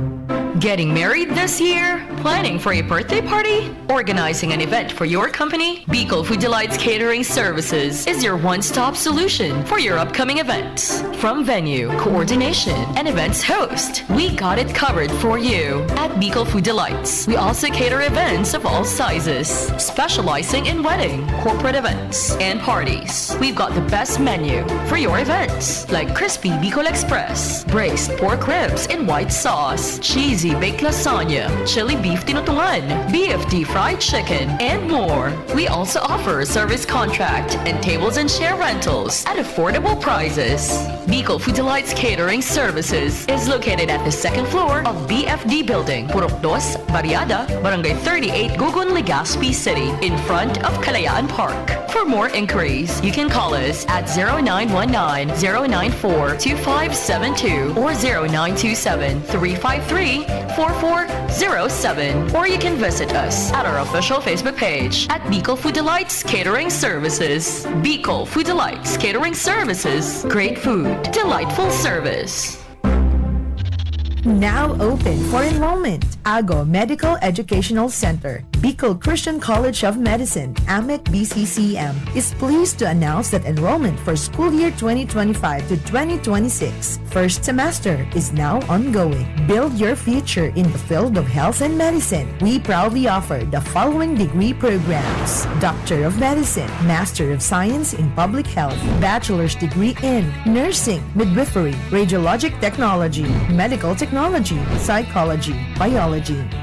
Getting married this year? Planning for a birthday party? Organizing an event for your company? Bicol Food Delights Catering Services is your one-stop solution for your upcoming events. From venue, coordination, and events host, we got it covered for you at Bicol Food Delights. We also cater events of all sizes, specializing in wedding, corporate events, and parties. We've got the best menu for your events, like crispy Bicol Express, braised pork ribs in white sauce, cheesy baked lasagna, chili beef tinutungan, B F D fried chicken, and more. We also offer service contract and tables and chair rentals at affordable prices. Bicol Food Delights Catering Services is located at the second floor of B F D Building, Purok Dos, Barriada, Barangay thirty-eight, Gogon, Legazpi City, in front of Kalayaan Park. For more inquiries, you can call us at zero nine one nine, zero nine four, two five seven two or zero nine two seven, three five three, four four zero seven, or you can visit us at our official Facebook page at Bicol Food Delights Catering Services. Bicol Food Delights Catering Services. Great food, delightful service. Now open for enrollment. Ago Medical Educational Center, Bicol Christian College of Medicine, AMEC B C C M, is pleased to announce that enrollment for school year twenty twenty-five to twenty twenty-six first semester is now ongoing. Build your future in the field of health and medicine. We proudly offer the following degree programs: Doctor of Medicine, Master of Science in Public Health, Bachelor's degree in Nursing, Midwifery, Radiologic Technology, Medical Technology, Psychology, Biology.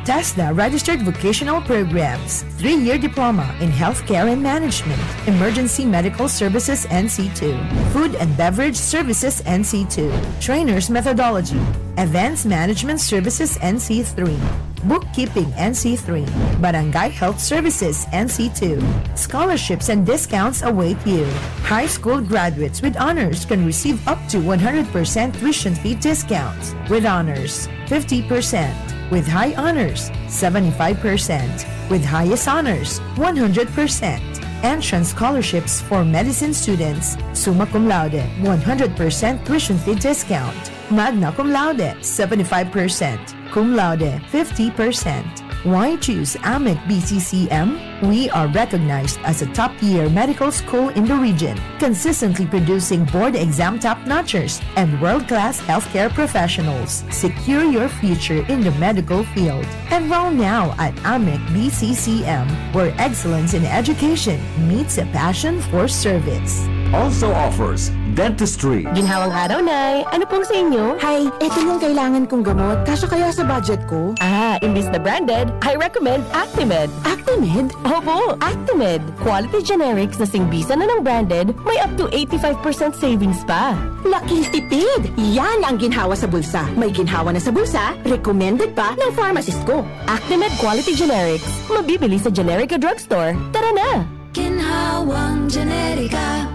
TESDA registered vocational programs, three-year diploma in healthcare and management, emergency medical services N C two, food and beverage services N C two, trainers methodology, events management services N C three, bookkeeping N C three, barangay health services N C two. Scholarships and discounts await you. High school graduates with honors can receive up to one hundred percent tuition fee discounts. With honors, fifty percent. With high honors, seventy-five percent. With highest honors, one hundred percent. Entrance scholarships for medicine students, summa cum laude, one hundred percent tuition fee discount. Magna cum laude, seventy-five percent. Cum laude, fifty percent. Why choose AMEC B C C M? We are recognized as a top-tier medical school in the region, consistently producing board exam top-notchers and world-class healthcare professionals. Secure your future in the medical field. Enroll now at AMEC B C C M, where excellence in education meets a passion for service. Also offers dentistry. Ginhawang araw, Nay. Ano pong sa inyo? Hay, eto yung kailangan kong gamot. Kasya kaya sa budget ko? Ah, imbis na branded, I recommend Actimed. Actimed? Opo, Actimed. Quality generics na singbisan na ng branded, may up to eighty-five percent savings pa. Laking tipid! Yan ang ginhawa sa bulsa. May ginhawa na sa bulsa, recommended pa ng pharmacist ko. Actimed Quality Generics. Mabibili sa generic o drugstore. Tara na! Ginhawang Generika.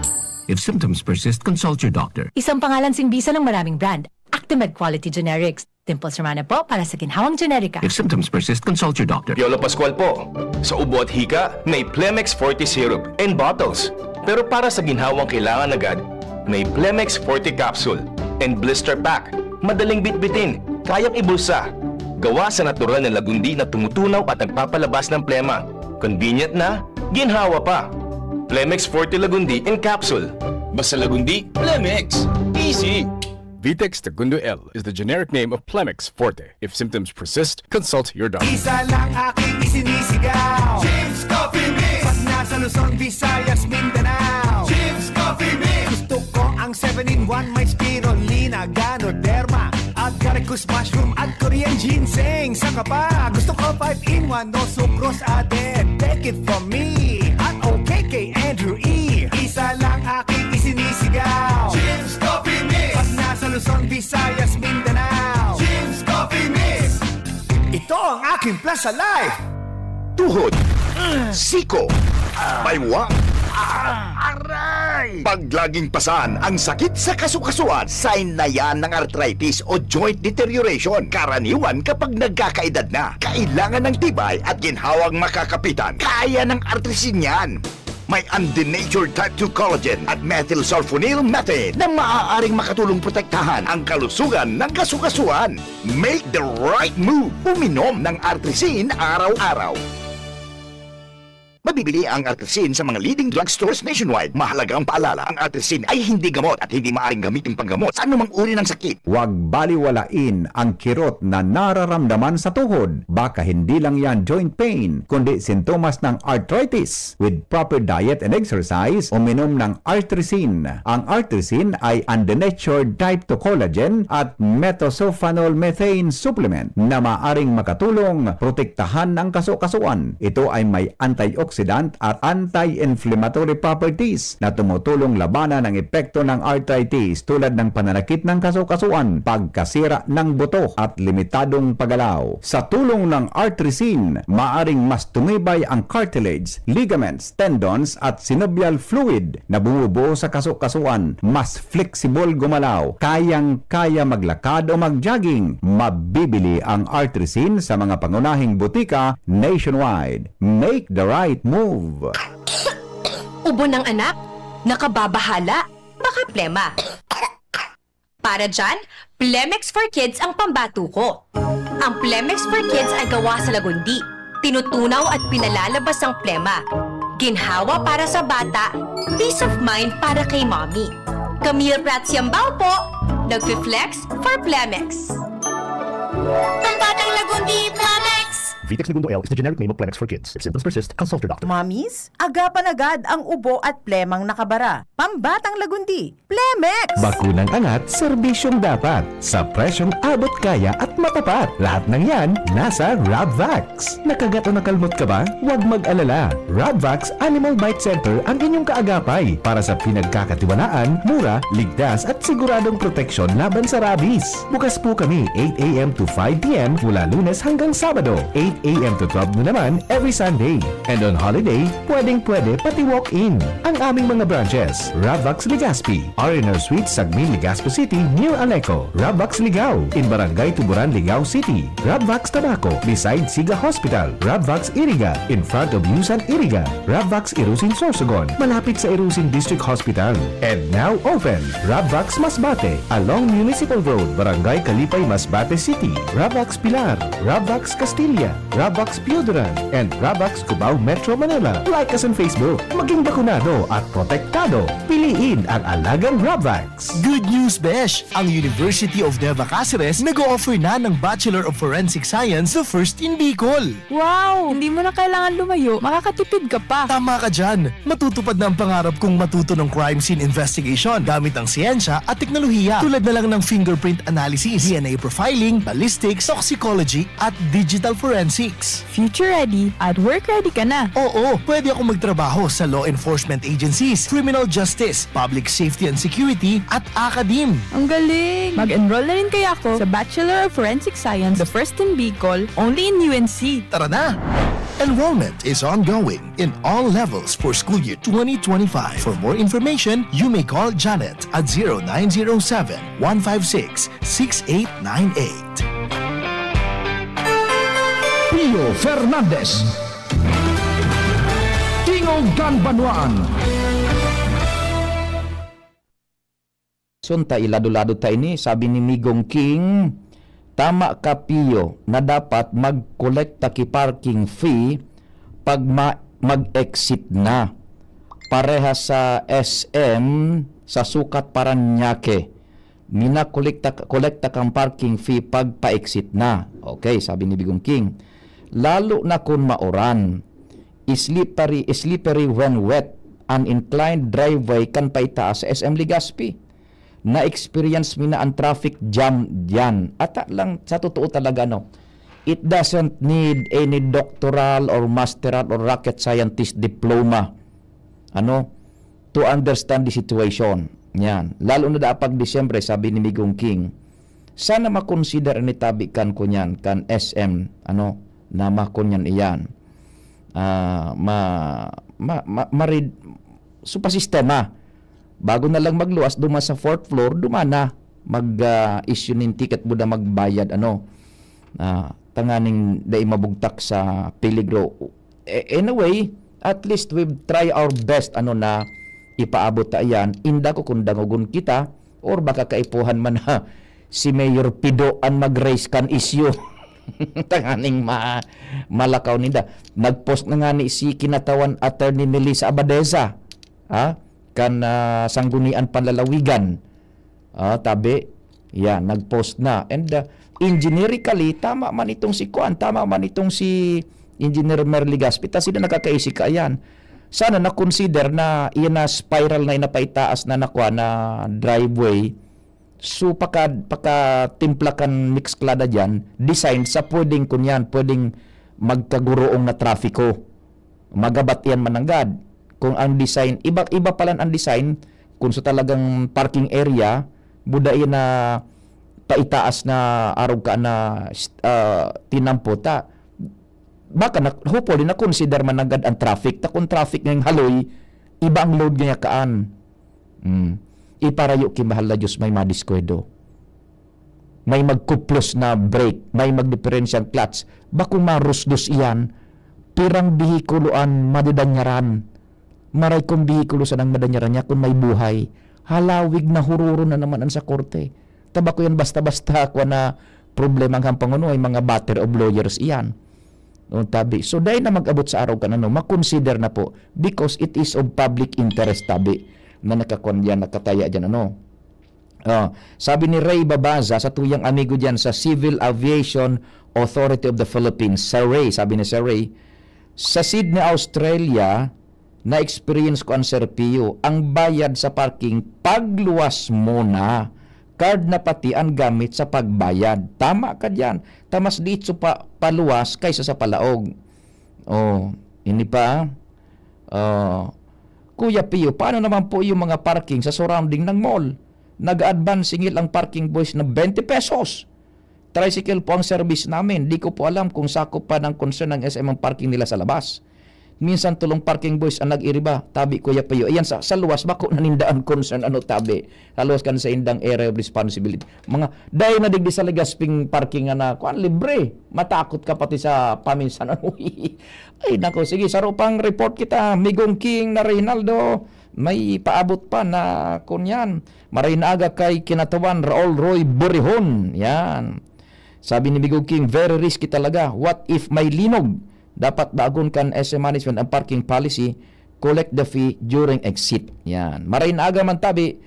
If symptoms persist, consult your doctor. Isang pangalan singbisan ng maraming brand. Actimed Quality Generics. Dimples Romana po para sa Ginhawang Generika. If symptoms persist, consult your doctor. Piolo Pascual po. Sa ubo at hika, may Plemex Forte Syrup and bottles. Pero para sa ginhawang kailangan agad, may Plemex Forte Capsule and Blister Pack. Madaling bitbitin, kayang ibulsa. Gawa sa natural na lagundi na tumutunaw at nagpapalabas ng plema. Convenient na, ginhawa pa. Plemex Forte Lagundi in Capsule. Basta Lagundi, Plemex. Easy! Vitex Segundo L is the generic name of Plemex Forte. If symptoms persist, consult your doctor. Isa lang aking isinisigaw. Chips Coffee Mix. Pag nasa Luzon, Visayas, Mindanao. Chips Coffee Mix. Gusto ko ang seven-in-one, may spirulina, ganoderma, agaricus mushroom at Korean ginseng. Saka pa, gusto ko five-in-one, no sucrose added. Take it from me, at okay kay Andrew E. Isa lang aking isinisigaw. Chips Coffee Mix. Pag nasa Luzon, Visayas, Mindanao. Chips Coffee Mix. Ito ang aking plan sa life. Tuhod, siko, baywang, aray! Pag laging pasan ang sakit sa kasukasuan, sign na yan ng arthritis o joint deterioration. Karaniwan kapag nagkakaedad na, kailangan ng tibay at ginhawang makakapitan. Kaya ng Artrisin yan. May undenatured type two collagen at methylsulfonyl methane na maaaring makatulong protektahan ang kalusugan ng kasukasuan. Make the right move. Uminom ng Artrisin araw-araw. Mabibili ang Artrisin sa mga leading drugstores nationwide. Mahalagang paalala, ang Artrisin ay hindi gamot at hindi maaaring gamitin panggamot sa anumang uri ng sakit. Huwag baliwalain ang kirot na nararamdaman sa tuhod. Baka hindi lang yan joint pain, kundi sintomas ng arthritis. With proper diet and exercise, uminom ng Artrisin. Ang Artrisin ay undenatured type two collagen at methylsulfonyl methane supplement na maaring makatulong protektahan ang kasukasuan. Ito ay may antioxidant antioxidant at anti-inflammatory properties na tumutulong labanan ang epekto ng arthritis tulad ng pananakit ng kasukasuan, pagkasira ng buto at limitadong paggalaw. Sa tulong ng Artrisin, maaring mas tumibay ang cartilage, ligaments, tendons at synovial fluid na bumubuo sa kasukasuan, mas flexible gumalaw, kayang-kaya maglakad o mag-jogging. Mabibili ang Artrisin sa mga pangunahing botika nationwide. Make the right move. Ubo ng anak? Nakababahala? Baka plema. Para dyan, Plemex for Kids ang pambato ko. Ang Plemex for Kids ay gawa sa lagundi. Tinutunaw at pinalalabas ang plema. Ginhawa para sa bata, peace of mind para kay mommy. Camille Prats Yambao po, nagfi-flex for Plemex. Pambatang Lagundi, Plemex! Vitex Negundo L is the generic name of Plemex for kids. If symptoms persist, consult your doctor. Mommies, agapan agad ang ubo at plemang nakabara. Pambatang Lagundi, Plemex! Bakunang angat, serbisyong dapat. Sa presyong abot kaya at matapat. Lahat ng yan, nasa Rabvax. Nakagat o nakalmot ka ba? Huwag mag-alala. Rabvax Animal Bite Center ang inyong kaagapay para sa pinagkakatiwalaan, mura, ligtas at siguradong proteksyon laban sa rabies. Bukas po kami eight a.m. to five p.m. mula Lunes hanggang Sabado, eight a.m. to twelve noon naman every Sunday. And on holiday, pwedeng-pwede pati walk-in. Ang aming mga branches, Rabvax Legazpi, R and R Suite, Sagmin, Legazpi City, near Aleco, Rabvax Ligao, in Barangay Tuburan, Ligao City, Rabvax Tabaco, beside Siga Hospital, Rabvax Iriga, in front of Yusan Iriga, Rabvax Irusin Sorsogon, malapit sa Irusin District Hospital. And now open, Rabvax Masbate, along Municipal Road, Barangay Kalipay, Masbate City, Rabvax Pilar, Rabvax Castilla, Rabvax Pioduran, and Rabvax Cubao, Metro Manila. Like us on Facebook. Maging bakunado at protektado. Piliin ang alagang Rabvax. Good news, besh! Ang University of Nueva Caceres nag-o-offer na ng Bachelor of Forensic Science the first in Bicol. Wow! Hindi mo na kailangan lumayo, makakatipid ka pa. Tama ka dyan! Matutupad na ang pangarap kong matuto ng crime scene investigation gamit ang siyensya at teknolohiya, tulad na lang ng fingerprint analysis, D N A profiling, ballistics, toxicology, at digital forensics. Future ready at work ready ka na. Oo, pwede akong magtrabaho sa law enforcement agencies, criminal justice, public safety and security, at academe. Ang galing! Mag-enroll na rin kaya ako sa Bachelor of Forensic Science, the first in Bicol, only in U N C. Tara na! Enrollment is ongoing in all levels for school year twenty twenty-five. For more information, you may call Janet at zero nine zero seven, one five six, six eight nine eight. Pio Fernandez. Tingog kan Banwaan. Sunta, ilado-lado ta ini, sabi ni Migong King, "Tama ka, Pio, na dapat magkolekta ki parking fee pag ma- mag-exit na. Parehas sa S M, sa sukat Parañaque, minakolekta kolekta kan parking fee pag pa-exit na." Okay, sabi ni Migong King. "Lalo na kun mauran, slippery, slippery when wet, an inclined driveway kan paitaas sa S M Legazpi. Na-experience mi na an traffic jam diyan." Ata lang, sa totoo talaga, no? It doesn't need any doctoral or masteral or rocket scientist diploma, ano, to understand the situation. Yan. Lalo na da pag Disyembre, sabi ni Migong King, sana makonsider ini tabi kan kunyan, kan S M, ano, na makunyan iyan. Ah, ma, ma, ma, marid, so pa sistema. Bago na lang magluwas, duma sa fourth floor, duma na. Mag, ah, issue nin ticket mo na magbayad, ano. Ah, tanganing dai mabugtak sa peligro. Eh, anyway, at least we've try our best, ano, na ipaabot ta iyan. Inda ko kung dangogon kita, or baka kaipuhan man na si Mayor Pido an mag-raise kan issue. Tanganing ma-, malakaw ninda. Nag-post na ngani si kinatawan Attorney Melissa Abadesa, ha? Kan, ah, Sanggunian Panlalawigan. Ah, tabi, yan, nag-post na. And, ah, engineerically, tama man itong si Kuan, tama man itong si Engineer Mer Legaspi, ta sila nakakaisi ka yan. Sana na-consider na iyan na spiral na inapaitaas na nakuha na driveway. So, paka, pakatimpla kan Mixclada dyan, design sa pwedeng kunyan, pwedeng magkaguroong na trafiko. Magabat iyan mananggad. Kung ang design, iba, iba palan ang design, kung sa talagang parking area, buda iyan na paitaas na arog ka na, ah, tinampo ta. Baka na, hopefully, na-consider mananggad ang traffic. Ta kung traffic ngayong haloy, iba ang load ngaya kaan. Hmm. Iparayo ki mahal na Diyos may madiskwento. May magkuplos na brake, may magdiperensyang clutch. Bakong marusdos iyan, pirang behikulo an madadanyaran. Maray kung behikulo sanang madanyaran niya kung may buhay. Halawig na hururon na naman an sa korte. Ta bako yan basta-basta kwan na problema ang panguno, ay mga battery of lawyers iyan. O, tabi. So, dai na mag-abot sa araw kan ano, makonsider na po because it is of public interest, tabi, na nakakwan diyan, nakataya diyan, ano. Ah, sabi ni Ray Babaza, sa tuyang amigo diyan sa Civil Aviation Authority of the Philippines, Sir Ray, sabi ni Sir Ray, sa Sydney, Australia, na-experience ko an Sir Pio, ang bayad sa parking pagluwas mo na. Card na pati an gamit sa pagbayad. Tama ka diyan. Ta mas diitso pa paluwas kaysa sa palaog. Oh, ini pa. Oh. Kuya Pio, paano naman po yung mga parking sa surrounding ng mall? Nag-advance singil ang parking boys ng twenty pesos. Tricycle po ang service namin. Di ko po alam kung sakop pa ng concern ng S M ang parking nila sa labas. Minsan tulong parking boys ang nag-iriba. Tabi, Kuya Pio. Ayan, sa, sa luwas, bako nanindaan concern, ano, tabi. Halos kan sa indang area of responsibility. Mga, dahil na digdi sa Legazpi parking nga na, kuwan, libre. Matakot ka pati sa paminsan. Ay, nako, sige, saro pang report kita, Migong King na Reynaldo. May paabot pa na, kunyan, maray na aga kay Kinatawan Raul Roy Borihon. Yan. Sabi ni Migong King, very risky talaga. What if may linog? Dapat dagon kan S M Management ang parking policy, collect the fee during exit. Yan. Maray na aga man tabi,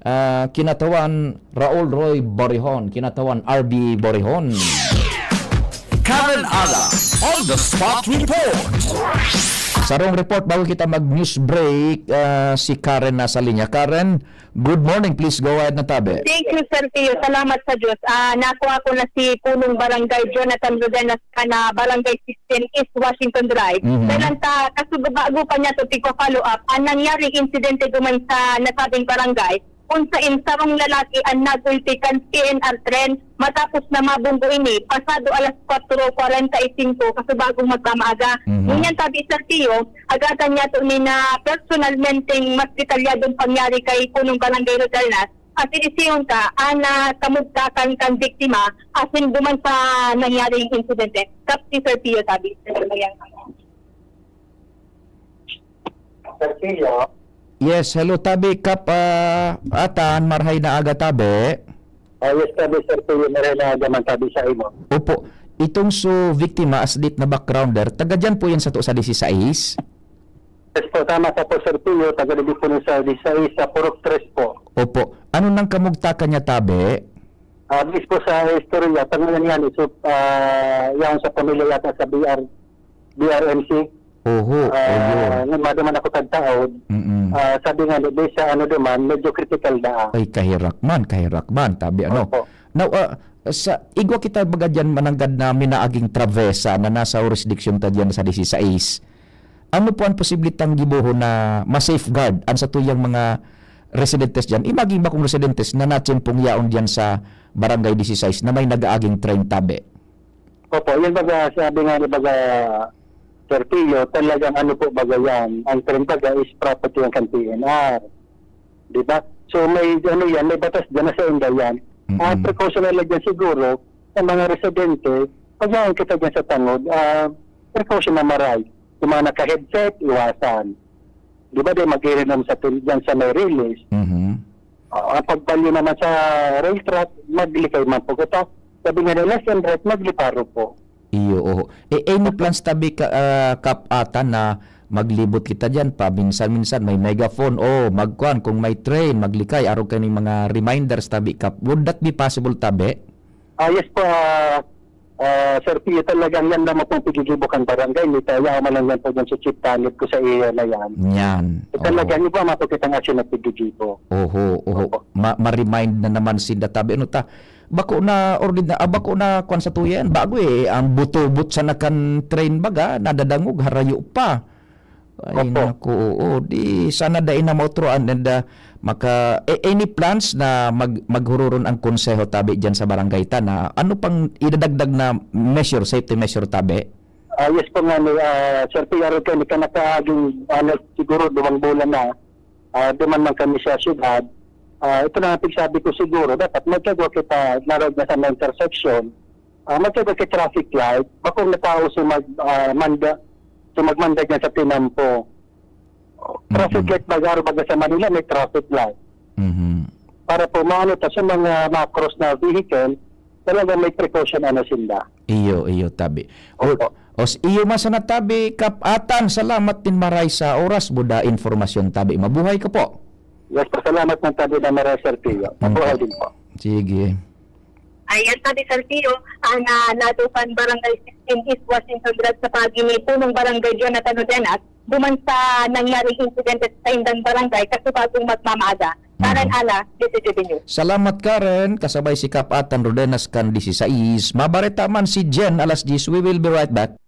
ah, Kinatawan Raul Roy Borihon, Kinatawan R B Borihon. Karen Ala, on the spot report. Sarong report bago kita mag-news break, ah, si Karen nasa linya. Karen, good morning. Please go ahead na tabi. Thank you, Sir Pio. Salamat sa Diyos. Ah, nakuha ko na si Punong Barangay Jonathan Rodenas na Barangay sixteen East Washington Drive. Mhm. Kailan ta, kasubago pa niya to, tigpa-follow up, ang nangyaring insidente duman sa nasabing barangay, kung sain sarong lalaki ang nagulti kan P N R train matapos na mabunggo ini, pasado alas kwatro kwarenta y singko, kasubagong magmamaaga. Mhm. Ngunyan tabi, Sir Pio, agatan niya to ni na personalmenteng mas detalyadong pangyari kay Punong Barangay Rodenas, asin isiyon ka, ana kamugtakan kan biktima, asin duman sa nangyaring insidente. Kap si Sir Pio tabi. Sir Pio. Yes, hello tabi, Kap, ah, Atan, marhay na aga tabi. Ah, yes, tabi, Sir Pio, maray na aga man tabi sa imo. Opo, itong so biktima, asdit na backgrounder, taga dyan po yan sa to sa dieciséis? Yes po, tama ka po, Sir Pio, taga dito po sa dieciséis sa Purok Tres po. Opo, ano nang kamugtakan niya tabi? Ah, based po sa istorya, tangalan yan, so, ah, yan sa pamilya yata sa B R, B R M C. Oho, Ah, oyo. nga madaman ako tagtaod. Mm-mm. Ah, sabi nga, di sa ano duman, medyo critical na. Ay, kahirak man, kahirak man, tabi ano. Opo. Now, ah, sa igwa kita baga dyan mananggad na minaaging travesa na nasa jurisdiction ta dyan sa dieciséis, ano po ang posible tang gibohon na ma-safeguard ang sa tuyang mga residentes dyan? Imagine ba kung residentes na natsimpong yaon dyan sa Barangay dieciséis na may nag-aaging train tabi? Opo, yun baga, sabi nga ni baga, Sir Pio, talagang ano po baga yan, ang train baga is property ng kan P N R. Di ba? So may ano yan, may batas dyan na sa inda yan. Mm-mm. Ah, precaution na lang dyan siguro sa mga residente, pag yan kita dyan sa tangod, ah, precaution na maray. Yung mga naka-headset, iwasan. Di ba, di mag-irinom sa tin- dyan sa may release. Mhm. Ah, ang pagbalyo naman sa rail track, maglikay man po kita. Sabi nga na left and right, magliparo po. Iyo, oho. E, any plans tabi ka, ah, Kap, Atan, na maglibot kita dyan, paminsan-minsan may megaphone, o magkuan, kung may train, maglikay, arog kaning mga reminders tabi, Kap. Would that be possible tabi? Ah, yes po, ah, ah, Sir Pio, talagang yan naman pong pigigibo kan barangay. May tayaw man lang yan po dyan sa chief tanod ko sa iya na yan. Yan. E, talagang iba man po kitang action na pigigibo. Oho, oho. Opo. Ma- ma-remind na naman sinda tabi. Ano ta? Bako na ordin na, ah, bako na kwan sa tuya yan. Bago e, ang butobot sa nakan train baga, nadadangog, harayo pa. Ay, Opo. naku, oo. Di sana dai na mautro and, and, ah, maka-, a-, any plans na mag-, maghururon ang konseho tabi diyan sa barangay ta na ano pang idadagdag na measure, safety measure tabi? Ah, yes po nga ni, ah, Sir Pierre, kami ka nakaaging, ano, siguro duwang bulan na, ah, duman man kami sa syudad. Ah, ito na ang pigsabi ko siguro, dapat magkagwa kita narog na sa mga intersection. Ah, magkagwa kita traffic light, bakong natao sa mag, ah, manda, sa magmanda dyan sa tinampo. Traffic Mm-mm. light, baga, baga sa Manila, may traffic light. Mhm. Para po maano ta sa mga ma-cross na vehicle, talaga may precaution ano sinda. Iyo, iyo, tabi. O, Opo. o, s-, iyo man sana tabi, Kap Atan, salamat nin maray sa oras mo da impormasyon tabi. Mabuhay ka po. Yes po, salamat ng tabi na maray, Sir Tio. Mabuhay Mm. din po. Sige. Ayan, tabi, Sir Tio, ang, ah, Ladopan Barangay sixteen East Washington Drive sa pagi ni Punong Barangay Jonathan Odenas, duman sa nangyaring insidente sa saindang barangay, kasubagong magmamaaga. Karen Mhm. Ala, D Z G B News. Salamat, Karen. Kasabay si Kap Atan Rodenas kan disisais. Mabareta man si Jen alas diyes. We will be right back.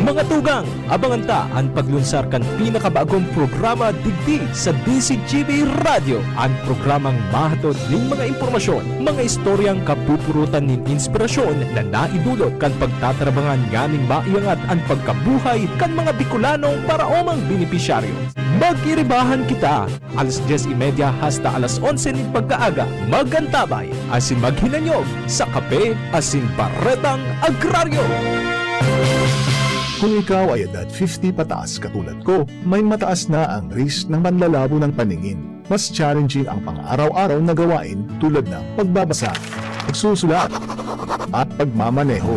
Mga tugang, abangan ta an paglunsar kan pinakabagong programa digdi sa D Z G B Radyo. An programang mahatod nin mga impormasyon, mga istoryang kapupurutan nin inspirasyon na naidulot kan pagtatarabangan nganing maiangat an pagkabuhay kan mga Bicolanong paraomang benepisyaryo. Mag-iribahan kita, alas dyes y media hasta alas onse nin pagkaaga. Mag-antabay asin maghinanyog sa Kape asin Baretang Agraryo. Kung ikaw ay edad fifty pataas katulad ko, may mataas na ang risk ng panlalabo ng paningin. Mas challenging ang pang-araw-araw na gawain tulad ng pagbabasa, pagsusulat, at pagmamaneho.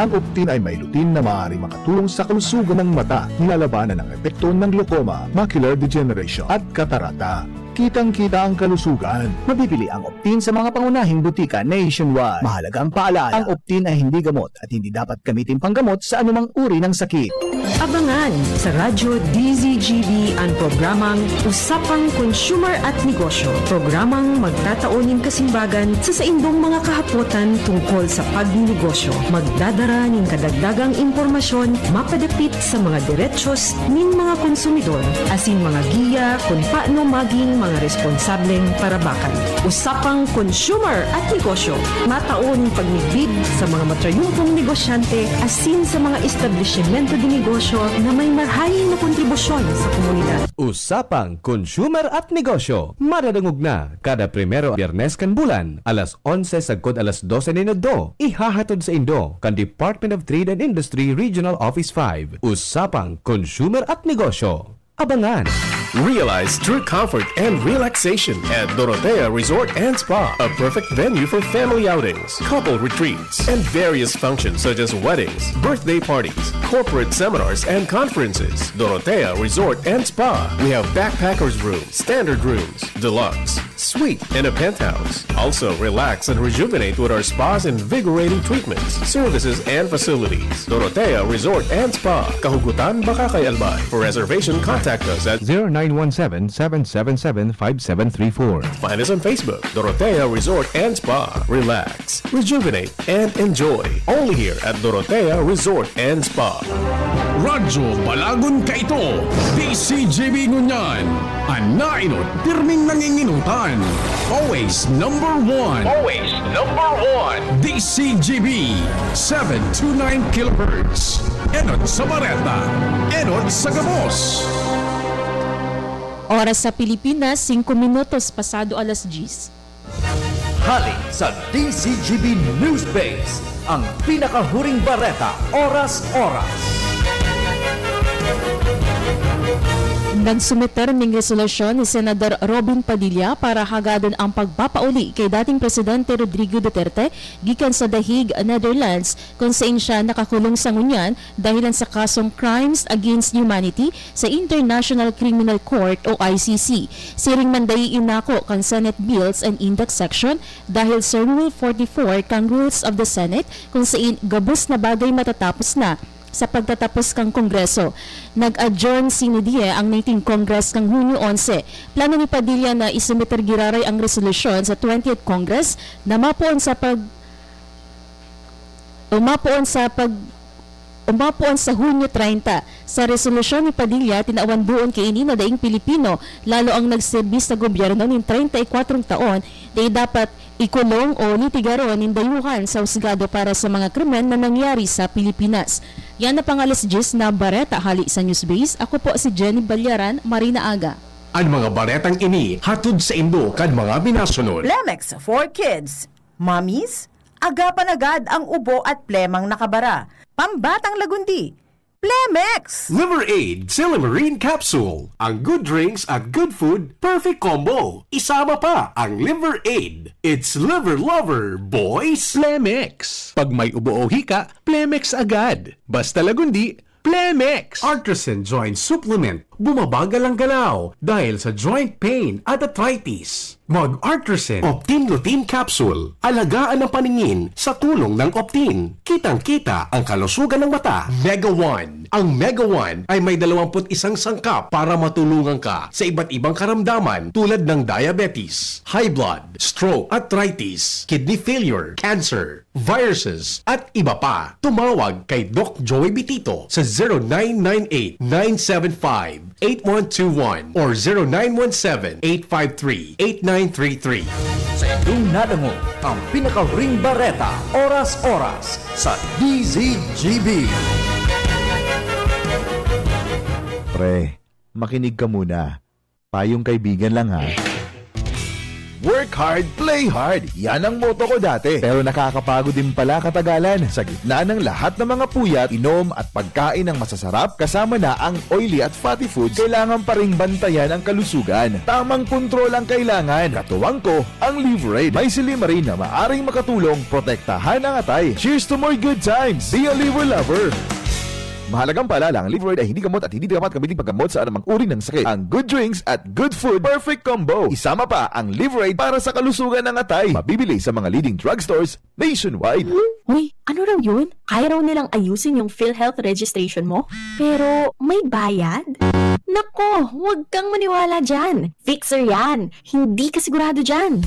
Ang Optin ay may lutein na maaaring makatulong sa kalusugan ng mata, nilalabanan ang epekto ng glaucoma, macular degeneration, at katarata. Kitang-kita ang kalusugan. Mabibili ang Optin sa mga pangunahing butika nationwide. Mahalaga ang paalala, ang Optin ay hindi gamot at hindi dapat gamitin panggamot sa anumang uri ng sakit. Abangan sa Radyo D Z G B ang programang Usapang Consumer at Negosyo. Programang magtatao nin kasimbagan sa saindong mga kahapotan tungkol sa pagnenegosyo. Magdadara nin kadagdagang impormasyon mapadapit sa mga derechos nin mga konsumidor asin mga giya kun paano magin mga responsableng parabakan. Usapang Consumer at Negosyo, matao nin pagmidbid sa mga matrayumpong negosyante asin sa mga establisimento de negosyo na may marhay na kontribusyon sa komunidad. Usapang Consumer at Negosyo, madadangog na kada primero Biyernes kan bulan, alas onse sagkod alas dose nin udto. Ihahatod saindo kan Department of Trade and Industry Regional Office five. Usapang Consumer at Negosyo. Abangan! Realize true comfort and relaxation at Dorotea Resort and Spa, a perfect venue for family outings, couple retreats, and various functions such as weddings, birthday parties, corporate seminars, and conferences. Dorotea Resort and Spa. We have backpackers room, standard rooms, deluxe, suite, and a penthouse. Also, relax and rejuvenate with our spas, invigorating treatments, services, and facilities. Dorotea Resort and Spa, Kahugutan, Bacacay, Albay. For reservation, contact us at zero nine one seven, seven seven seven, five seven three four. Find us on Facebook, Dorotea Resort and Spa. Relax, rejuvenate, and enjoy. Only here at Dorotea Resort and Spa. Radyo Balagon kaito, D Z G B ngunyan. An naenot, pirming nanginginutan. Always number one. Always number one. D Z G B, seven two nine kilohertz. Enot sa bareta, enot sa gabos. Oras sa Pilipinas, singko minutos pasado alas diyes. Hale sa D Z G B Newspace, ang pinakahuring bareta, oras-oras. Nagsumiter ning resolusyon ni Senador Robin Padilla para hagadon ang pagpapauli kay dating Presidente Rodrigo Duterte gikan sa The Hague, Netherlands, kung saen siya nakakulong sa ngunyan dahilan sa kasong Crimes Against Humanity sa International Criminal Court o I C C. Siring man dai inako kan Senate Bills and Index Section dahil sa Rule forty-four kan Rules of the Senate, kung saen gabos na bagay matatapos na sa pagtatapos kan Kongreso. Nag-adjourn sine die ang nineteenth Congress kan Hunyo onse. Plano ni Padilla na isumiter giraray ang resolusyon sa twentieth Congress na mapoon sa pag-, o mapoon sa pag-, Umapuan sa Hunyo treinta. Sa resolusyon ni Padilla, tinawan duon ki ini na daing Pilipino, lalo ang nagserbi sa gobyerno nin treinta y kuwatrong taon, dai dapat ikulong o litigaron nin dayuhan sa husgado para sa mga krimen na nangyari sa Pilipinas. Yan na pang alas diyes na bareta hali sa Newsbase. Ako po si Jenny Ballaran, Marina Aga. An mga baretang ini hatod saindo kan mga minasunod. Plemex for Kids. Mommies, agapan agad ang ubo at plemang nakabara. Pambatang lagundi, Plemex! Liver Aid Silymarin Capsule. Ang good drinks at good food, perfect combo. Isama pa ang Liver Aid. It's Liver Lover, boys! Plemex. Pag may ubo o hika, Plemex agad. Basta lagundi, Plemex! Artisan Joint Supplement. Bumabagal ang galaw dahil sa joint pain at arthritis. Mag-Artisan Optin Lutein Capsule. Alagaan ang paningin sa tulong ng Optin. Kitang-kita ang kalusugan ng mata. Mega One. Ang Mega One ay may dalawampu't isang sangkap para matulungan ka sa iba't ibang karamdaman tulad ng diabetes, high blood, stroke, arthritis, kidney failure, cancer, viruses, at iba pa. Tumawag kay Doc Joey Bitito sa zero nine nine eight nine seven five eight one two one or zero nine one seven eight five three eight nine three three. Sa inyong nadangog ang pinakahuring bareta, oras-oras, sa D Z G B. Pre, makinig ka muna. Payong kaibigan lang, ha. Work hard, play hard. Yan ang motto ko dati. Pero nakakapagod din pala katagalan. Sa gitna ng lahat ng mga puyat, inom at pagkain ng masasarap, kasama na ang oily at fatty foods, kailangan pa ring bantayan ang kalusugan. Tamang kontrol ang kailangan. Katuwang ko, ang Liver Aid. May silymarin na maaring makatulong protektahan ang atay. Cheers to more good times! Be a Liver Lover! Mahalagang paalala, ang Liver Aid ay hindi gamot at hindi dapat gamitin paggamot sa anumang uri ng sakit. Ang good drinks at good food, perfect combo. Isama pa ang Liver Aid para sa kalusugan ng atay. Mabibili sa mga leading drugstores nationwide. Hoy, ano raw yun? Kaya raw nilang ayusin yung PhilHealth registration mo? Pero may bayad? Nako, huwag kang maniwala dyan. Fixer yan. Hindi ka sigurado dyan.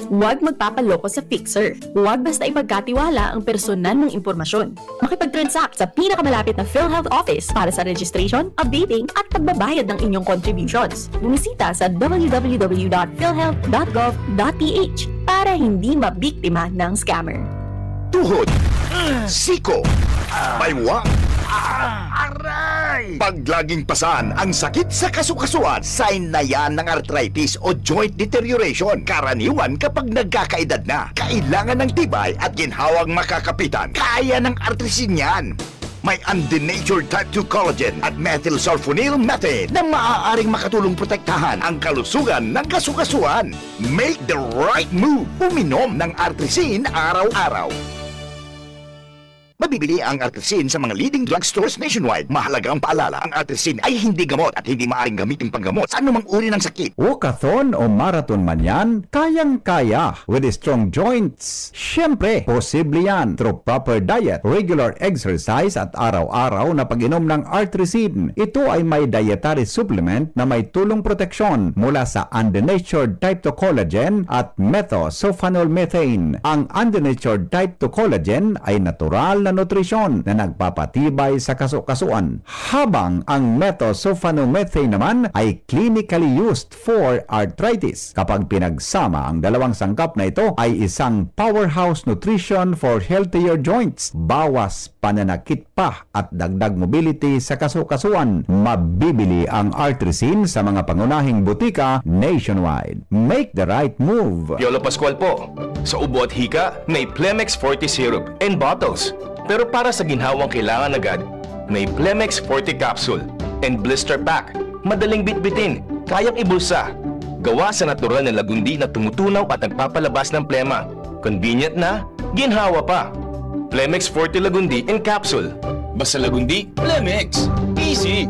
Huwag magpapaloko sa Fixer. Huwag basta ipagkatiwala ang personal mong impormasyon. Makipag-transact sa pinakamalapit na PhilHealth office para sa registration, updating, at pagbabayad ng inyong contributions. Bumisita sa w w w dot philhealth dot gov dot p h para hindi mabiktima ng scammer. Tuhod, siko, baywang, aray! Pag laging pasan ang sakit sa kasukasuan, sign na yan ng arthritis o joint deterioration. Karaniwan kapag nagkakaedad na, kailangan ng tibay at ginhawang makakapitan. Kaya ng Artrisin yan. May undenatured type two collagen at methylsulfonyl methane na maaaring makatulong protektahan ang kalusugan ng kasukasuan. Make the right move. Uminom ng Artrisin araw-araw. Mabibili ang Artrisin sa mga leading drugstores nationwide. Mahalagang paalala, ang Artrisin ay hindi gamot at hindi maaaring gamitin panggamot sa anumang uri ng sakit. Walkathon o marathon man yan, kayang-kaya with strong joints. Siyempre, posible yan through proper diet, regular exercise at araw-araw na pag-inom ng Artrisin. Ito ay may dietary supplement na may tulong proteksyon mula sa undenatured type two collagen at methylsulfonylmethane. Ang undenatured type two collagen ay natural na nutrisyon na nagpapatibay sa kasukasuan, habang ang methylsulfonylmethane naman ay clinically used for arthritis. Kapag pinagsama, ang dalawang sangkap na ito ay isang powerhouse nutrition for healthier joints. Bawas pananakit pa at dagdag mobility sa kasukasuan. Mabibili ang Artrisin sa mga pangunahing butika nationwide. Make the right move! Piolo Pascual po. Sa ubo at hika, may Plemex Forte Syrup and bottles. Pero para sa ginhawang kailangan agad, may Plemex Forte Capsule and Blister Pack. Madaling bitbitin, kayang ibulsa. Gawa sa natural na lagundi na tumutunaw at nagpapalabas ng plema. Convenient na, ginhawa pa. Plemex Forte Lagundi in Capsule. Basta Lagundi, Plemex. Easy!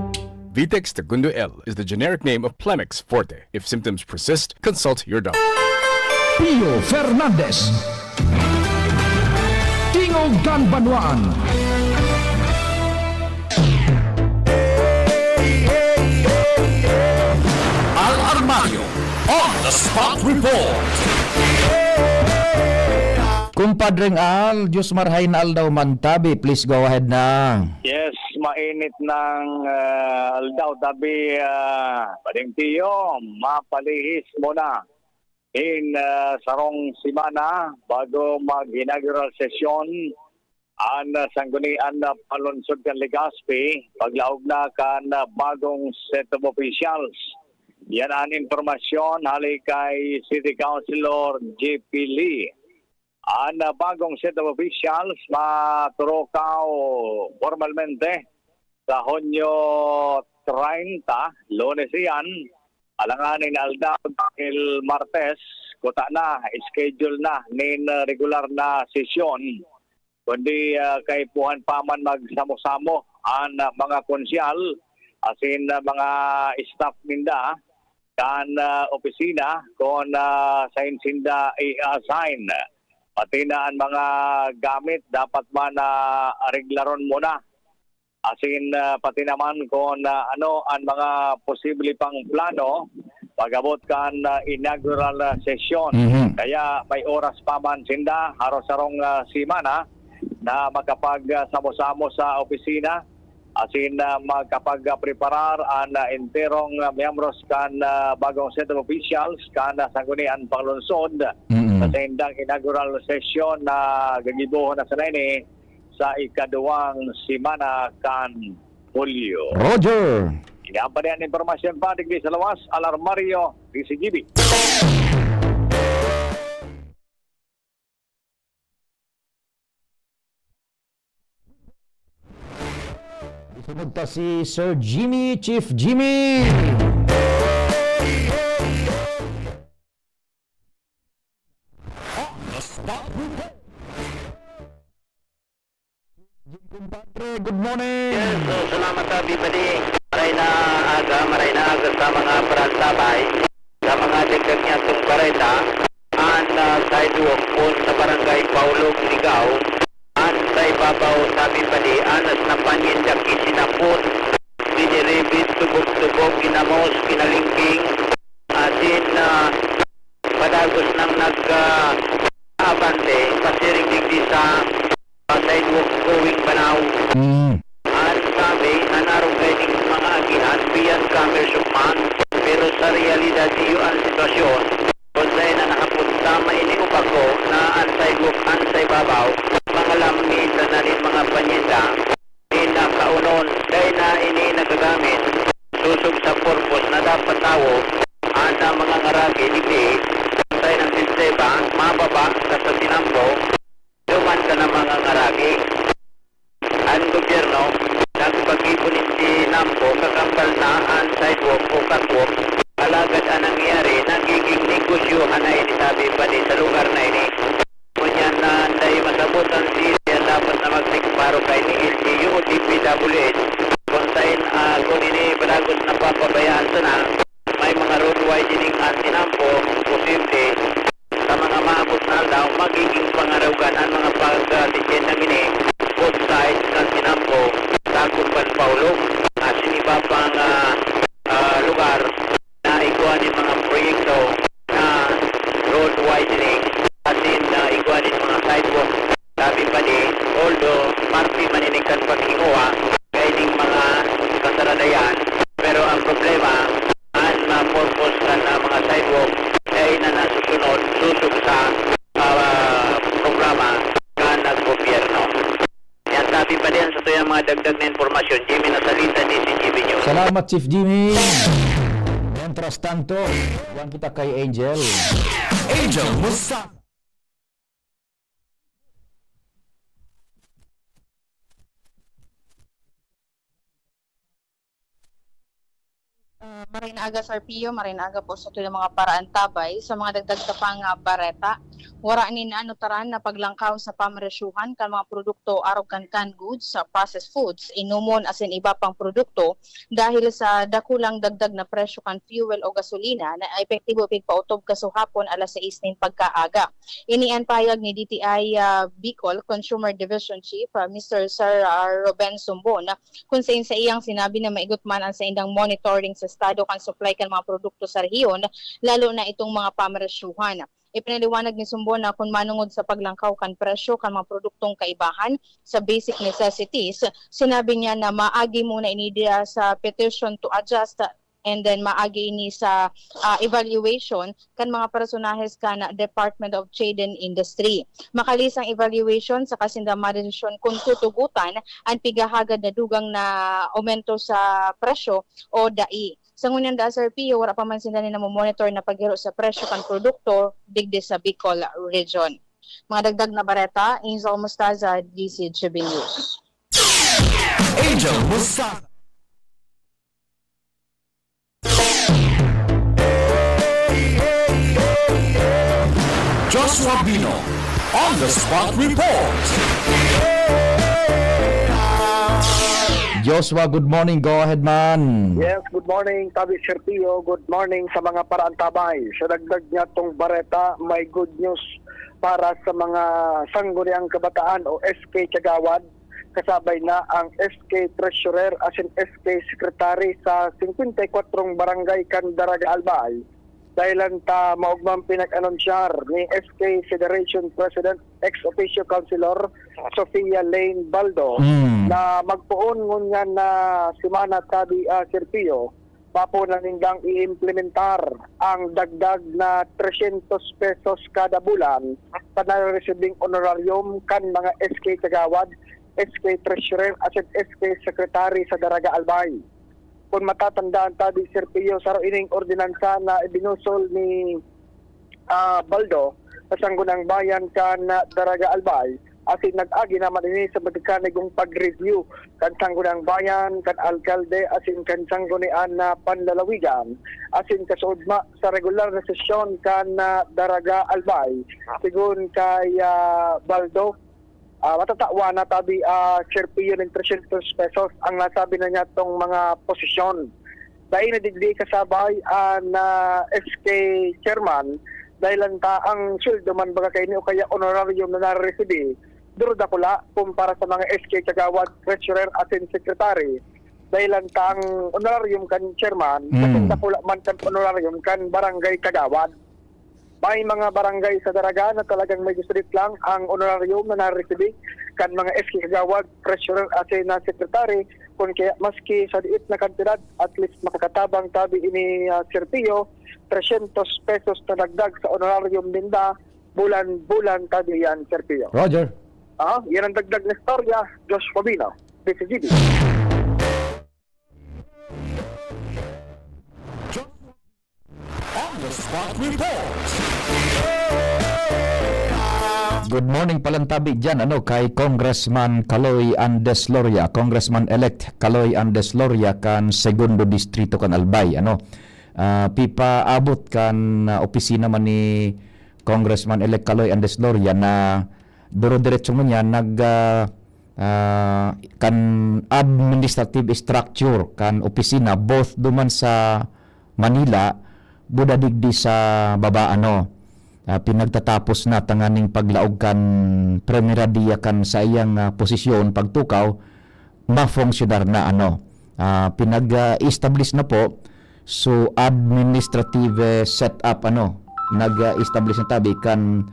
Vitex Segundo L is the generic name of Plemex Forte. If symptoms persist, consult your doctor. Pio Fernandez. Tingog kan Banwaan. Al Armario on the Spot Report. Kumpadreng Al, Diyos marhay na aldaw man tabi. Please go ahead na. Yes, mainit ng, ah, aldaw tabi, ah, Pading Tiyo, mapalihis muna in, ah, sarong semana bago mag-inaugural session an, ah, Sanggunian na Panlunsod kan Legazpi, paglaog na kan, ah, bagong set of officials. Yan an impormasyon hali kay City Councilor J P Lee. An, ah, bagong set of officials maturukaw formalmente sa Hunyo treinta, Lunes iyan. Alanganin aldaw dahil Martes, kuta na, schedule na nin, ah, regular na sesyon. Kundi, ah, kaipuhan pa man magsamo-samo an, ah, mga konsyal asin, ah, mga staff ninda kan, ah, opisina kun, ah, saen sinda i-assign. Pati na an mga gamit dapat man na areglaron muna. Asin, ah, pati naman kun, ah, ano an mga posible pang plano pag-abot kan, ah, inaugural, ah, sesyon. Mhm. Kaya may oras pa man sinda, haros sarong, ah, semana, na makapag, ah, samo-samo sa opisina, asin, ah, makapag, ah, preparar an, ah, enterong, ah, miyembros kan, ah, bagong set of officials kan, ah, Sangguniang Panlunsod Mm. sa saindang inaugural session na gagibohon na sana ini sa ikaduwang semana kan Hulyo. Roger! Ini an parehan na impormasyon pa digdi sa lawas, Alarmario, D C G B. Isunod ta si Sir Jimmy, Chief Jimmy! Jim, kumpadre, good morning! Yes, so, salamat sa bibali. Maray na aga, maray na aga sa mga parantabay, sa mga dagdag niya itong kareta, an, ah, sidewalk po sa Barangay Paulog, Ligao, an sa ibabaw sa bibali, anas na paninda, kisinapot, biniribit, tubog-tubog, ginamos, kinalingking, asin, ah, padagos nang nag, ah, abante, pasiring digdi sa, ah, sidewalk going Banao. Mm. An sabi, nanarog kaining mga agihan, beyond commerce of man, pero sa realidad, iyo an sitwasyon, kun saen na nakapunta, maini o bako, na an sidewalk an sa ibabaw, mga lamisa na nin mga panyenda, nin nakaunon, dai na ini nagagamit, sosog sa purpose na dapat tawo, an, ah, mga ngaragi digdi, kun saen an sistema, mababa, sa tinampo, duman ka na mga ngaragi. An gobyerno, nagpag-ipo nin tinampo, kakambal na an sidewalk o catwalk, alagad an nangyayari, nagiging negosyohan na ini, sabi pa ni sa lugar na ini. Ngunyan na dai masabot an sila, dapat na magsimbaro kaini L G U o D P W H. Kun saen, ah, kun ini padagos na papabayaan sana, may mga road widening an tinampo, posible, sa mga maabot na aldaw, magiging pangaraogan an mga pagtitiendang ini, both sides kan tinampo, sa Gumban Paulog, asin iba pang, ah, ah, lugar na igwa nin mga proyekto na road widening, asin, ah, igwa nin mga sidewalk. Sabi pa ni, although parte man ini kan paghingowa kaining mga kasaradayan, pero ang problema, an, ah, purpose kan, ah, mga sidewalk dai na nasusunod, sosog sa, ah, programa kan gobyerno. Yan, sabi pa diyan sa tuyang mga dagdag na impormasyon, Jimmy Nasalita, D C G B News. Salamat, Chief Jimmy. Mientras tanto, yan kita kay Angel. Angel Musa. Ah, maray na aga, Sir Pio, maray na aga po sa tuyang mga paraantabay. Sa mga dagdag ta pang, ah, bareta, wara nin anutaran na paglangkaw sa pamresyuhan kan mga produkto arog kan canned goods, sa processed foods, inomon asin iba pang produkto dahil sa dakulang dagdag na presyo kan fuel o gasolina na epektibo pigpaotob kasuhapon alas sais nin pagkaaga. Ini an pahayag ni D T I, ah, Bicol Consumer Division Chief, ah, Mister Sir, ah, Ruben Sumbon, kun saen sa iyang sinabi na maigot man an saindang monitoring sa estado kan supply kan mga produkto sa rehiyon, lalo na itong mga pamresyuhan. Ipinaliwanag ni Sumbon na kun manongod sa paglangkaw kan presyo kan mga produktong kaibahan sa basic necessities, sinabi niya na maagi muna ini diya sa petition to adjust, and then maagi ini sa, ah, evaluation kan mga personahes kan Department of Trade and Industry. Makalisang evaluation saka sinda madesisyon kun tutugotan an pighahagad na dugang na aumento sa presyo o dai. Sa ngunyan da, Sir Pio, wala pa man sinda ni namomonitor na paghiro sa presyo kan produkto digdi sa Bicol Region. Mga dagdag na bareta, Angel Mostaza, D C G B News. Angel Mostaza. Joshua Bino on the spot report. Joshua, good morning. Go ahead, man. Yes, good morning, Tabi Serpio. Good morning sa mga paraantabay. Sa dagdag niya tong bareta, may good news para sa mga sangguniang kabataan o S K Kagawad. Kasabay na ang S K Treasurer asin S K Secretary sa singkwenta y kwatro barangay kan Daraga Albay. Dahilan ta maugmang pinag-anunsyar ni S K Federation President ex officio Councilor Sofia Lane Baldo mm. na magpoon ngunyan na semana, Tabi uh, Sir Pio, papo na nindang i-implementar ang dagdag na tresyentos pesos kada bulan sa nareresibing honorarium kan mga S K Kagawad, S K Treasurer asin S K Secretary sa Daraga Albay. Kun matatandaan ta, Tabi Sir Pio, saro ining ordinansa na ibinusol ni uh, Baldo sa Sanggunang Bayan kan Daraga Albay, asin nag-agi naman ini sa magkakanigong pag-review kan Sanggunang Bayan, kan Alkalde, asin kan Sanggunian na Panlalawigan, asin kasuodma sa regular na sesyon kan uh, Daraga Albay. Sigun kay uh, Baldo, uh, matatawan na, Tabi uh, Sir Pio, nin tresyentos pesos ang nasabi na niya tong mga posisyon. Dai na digdi kasabay an uh, S K chairman, dahilan ta ang sweldo man baga kaini o kaya honorarium na nareresibi, duro dakula kumpara sa mga S K kagawad, treasurer asin secretary. Dahilan ta ang honorarium kan chairman, mm. Dakula man kan honorarium kan barangay kagawad. May mga barangay sa Daraga na talagang may gusto lang ang honorarium na nareresibi kan mga S K kagawad, treasurer asin na secretary, kun kaya maski sa diit na kantidad, at least makakatabang, Tabi, ini uh, Sir Pio, tresyentos pesos na dagdag sa honorarium ninda bulan-bulan, Tabi, yan, Sir Pio. Roger. Ah, yan ang dagdag na istorya, Josh Fabino, D C G B. On the spot report. Good morning, palantabi dyan, ano, kay Congressman Kaloy Andes Loria, Congressman-elect Kaloy Andes Loria kan Segundo Distrito kan Albay, ano. Uh, pipaabot kan uh, opisina man ni Congressman-elect Kaloy Andes Loria na duro-diretso ngunyan nag uh, uh, kan administrative structure kan opisina, both duman sa Manila, buda digdi sa baba, ano, uh, pinagtatapos na tanganing paglaog kan primera dia kan sa iyang uh, posisyon, pagtukaw, mafonksyonar na, ano. Uh, pinag-establish na po, so administrative setup, ano, nag-establish na tabi kan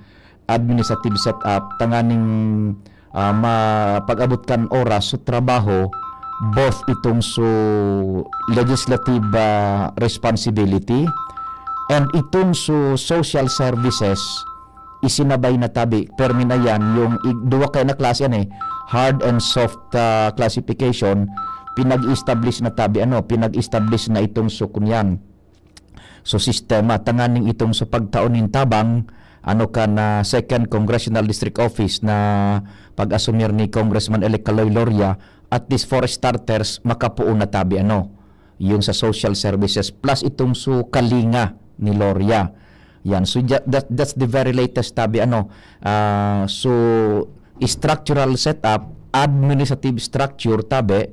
administrative setup tanganing uh, mapag-abot kan oras sa trabaho, both itong so legislative uh, responsibility and itong so social services. Isinabay na tabi, permi na yan, yung duwa kaya na klase yan eh, hard and soft uh, classification, pinag-establish na tabi, ano, pinag-establish na itong so kunyan. So sistema tanganing itong sa pagtaon nin tabang, ano, kan uh, Second Congressional District Office na pag-asumir ni Congressman-elect Kaloy Loria, at least for starters, makapuon na tabi, ano, yung sa social services plus itong su kalinga ni Loria. Yan. So that, that's the very latest tabi, ano. Uh, so structural setup, administrative structure tabi,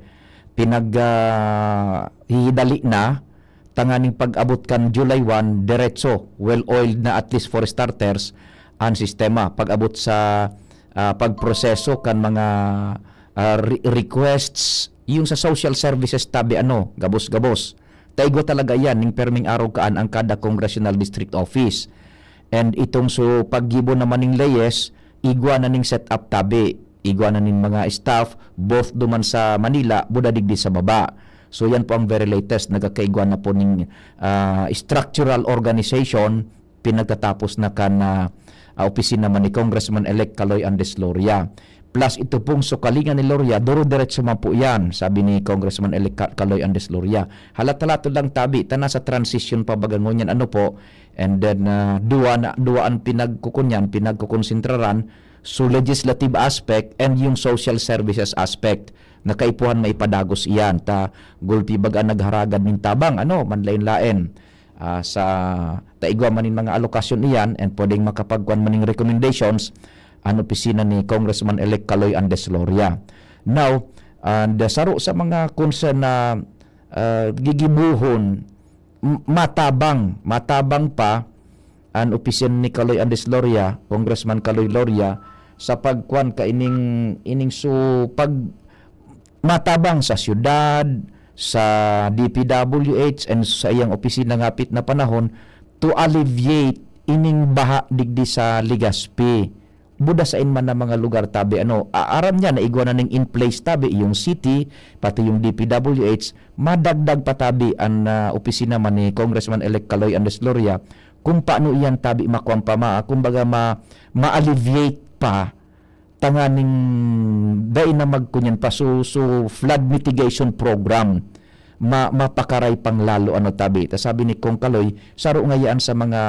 pinag uh, hihidali na tanganing pag-abot kan July one, diretso, well-oiled na, at least for starters, ang sistema. Pag-abot sa uh, pagproseso kan mga uh, re- requests, yung sa social services tabi, ano, gabos-gabos. Taigwa talaga yan ning perming araw kaan ang kada congressional district office. And itong so paggibo naman ning leyes, igwa na ning set up tabi. Igwa na ning mga staff, both duman sa Manila, buda digdi sa baba. So yan po ang very latest, nagkakaigwa na po ning ah, structural organization, pinagtatapos na kan ah, ah, opisina man ni Congressman-elect Kaloy Andes Loria. Plus ito pong sukalingan ni Loria, duro-diretso man po yan, sabi ni Congressman-elect Ka- Kaloy Andes Loria. Halat-halat lang tabi, ta nasa transition pa baga ngunyan, ano po, and then ah, duwa, na, duwa ang pinagkukunyan, pinagkukonsentraran, so legislative aspect and yung social services aspect na kaipuhan maipadagos iyan, ta gulpi baga nagharagad nin tabang, ano, manlaen-laen ah, sa taigwa man nin mga alokasyon iyan and pwedeng makapagkuan man ning recommendations an opisina ni Congressman-elect Kaloy Andes Loria. Now, and uh, saro sa mga concern na ah, gigibuhon, m- matabang, matabang pa an opisina ni Kaloy Andes Loria, Congressman Kaloy Loria, sa pagkuan ka ining, ining su pag matabang sa siyudad, sa D P W H and sa iyang opisina ngapit na panahon to alleviate ining baha digdi sa Legazpi. Buda sain man na mga lugar tabi, ano, a- aram niya na igwa na ning in place tabi, yung city, pati yung D P W H, madagdag pa tabi an ah, opisina man ni Congressman-elect Kaloy Andes Loria kung paano iyan tabi makuan pa ma, kumbaga ma, ma-alleviate pa tanganing dai na magkunyan pa. So, so flood mitigation program, ma, mapakaray pang lalo ano tabi. Ta sabi ni Kong Kaloy, saro nga yan sa mga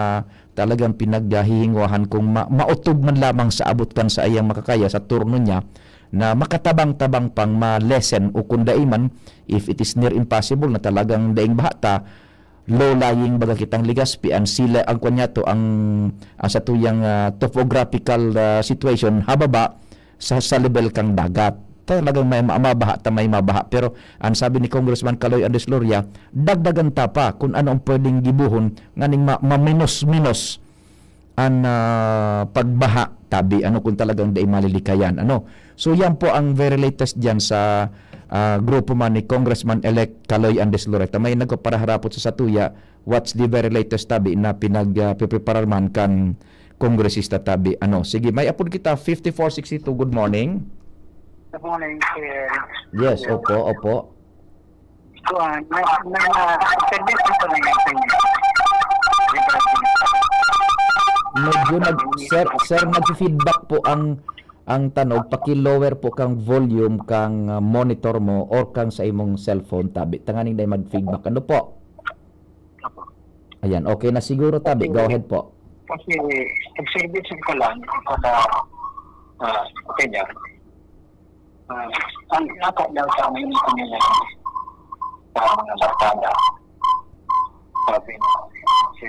talagang pinaghihingwahan kung ma, maotob man lamang sa abot kan sa iyang makakaya sa turno niya na makatabang-tabang pang ma-lessen o kung dai man, if it is near impossible na talagang daing bahata, low-lying baga kitang Legazpi, ang sila, ang kwan niya to, ang, ang sa tuyang ah, topographical ah, situation, hababa sa, sa level kang dagat. Talagang may ma- mabaha ta may mabaha. Pero ang sabi ni Congressman Kaloy Andes Loria, dagdagan ta pa kung ano ang pwedeng gibuhon nganing ma- maminos-minos an ah, pagbaha tabi, ano, kung talagang dai malilikayan, ano. So yan po ang very latest diyan sa ah, grupo man ni Congressman-elect Kaloy Andes Loria. May nagpaparaharapot sa satuya, what's the very latest tabi na pinag ah, pipreparar man kan kongresista tabi, ano. Sige, may apod kita, fifty-four sixty-two, good morning. Good morning, sir. Yes, opo, opo. Kuan, may, may mga intervention pa lang sa inyo. Medyo nag sir, sir, nag-feedback po ang ang tanog. Paki-lower po kang volume kang ah, monitor mo or kang sa imong cellphone tabi, tanganing dai mag-feedback, ano po. Ayan, okay na siguro tabi. Go ahead po. Kasi observation ko lang, kada uh, opinion, uh, ang nata daw sa amin ito nila sa mga barkada. Sabi na, si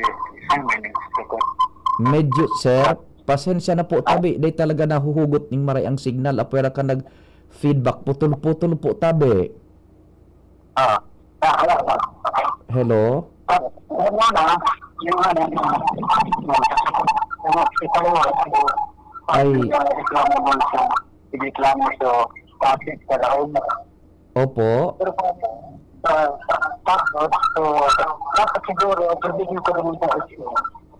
Simon, nagsusugot. Medyo, sir, pasensya na po tabi, dai talaga nahuhugot ning maray ang signal. Apwera ka nag-feedback, putol-putol po tabi. Ah, ah, wala pa. Hello? Ah, wala na. Yung ano, yung ano, yung ano, Ay. Reklamo mo sa, reklamo sa traffic sa loob. Opo. Pero kung uh, tapos, so, dapat siguro, pwede nyo ko naman sa issue.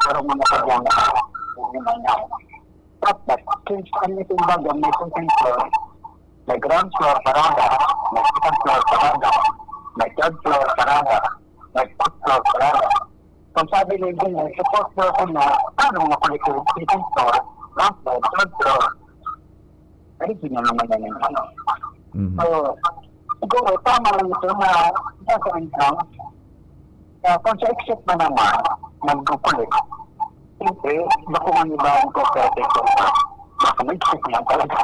Pero mga problema. Dapat, since ano itong baga, may second floor, may ground floor, parada, may second floor, parada, may third floor, parada, may fourth floor, parada. Kung sabi ni Jun, sa fourth floor ko na, ano nga pala ito, second floor, ground floor, third floor. Ay, di na naman yan yung ano. Mhm. So, siguro tama lang ito na sa income. Kaya kung sa exit na naman, nagkukulit. Siyempre, bako ang iba ang ko sa exit na. Baka may exit na talaga.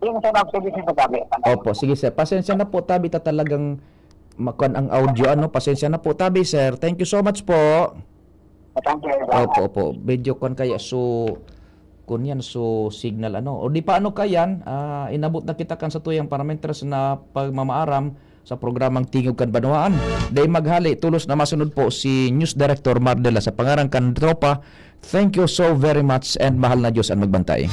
Yung sa mga services na kami. Opo, sige sir. Pasensya na po tabi ta talagang makuan ang audio, ano. Pasensya na po tabi, sir. Thank you so much po. Thank you. Opo, opo. Medyo kuan kaya so kun yan so signal, ano. O di pa ano kayan, ah, inabot na kita kan sa tuyang parameters na pagmamaaram sa programang Tingog kan Banwaan. Dai maghali, tulos na masunod po si News Director Mar Dela sa pangaran kan Tropa. Thank you so very much and mahal na Diyos ang magbantay.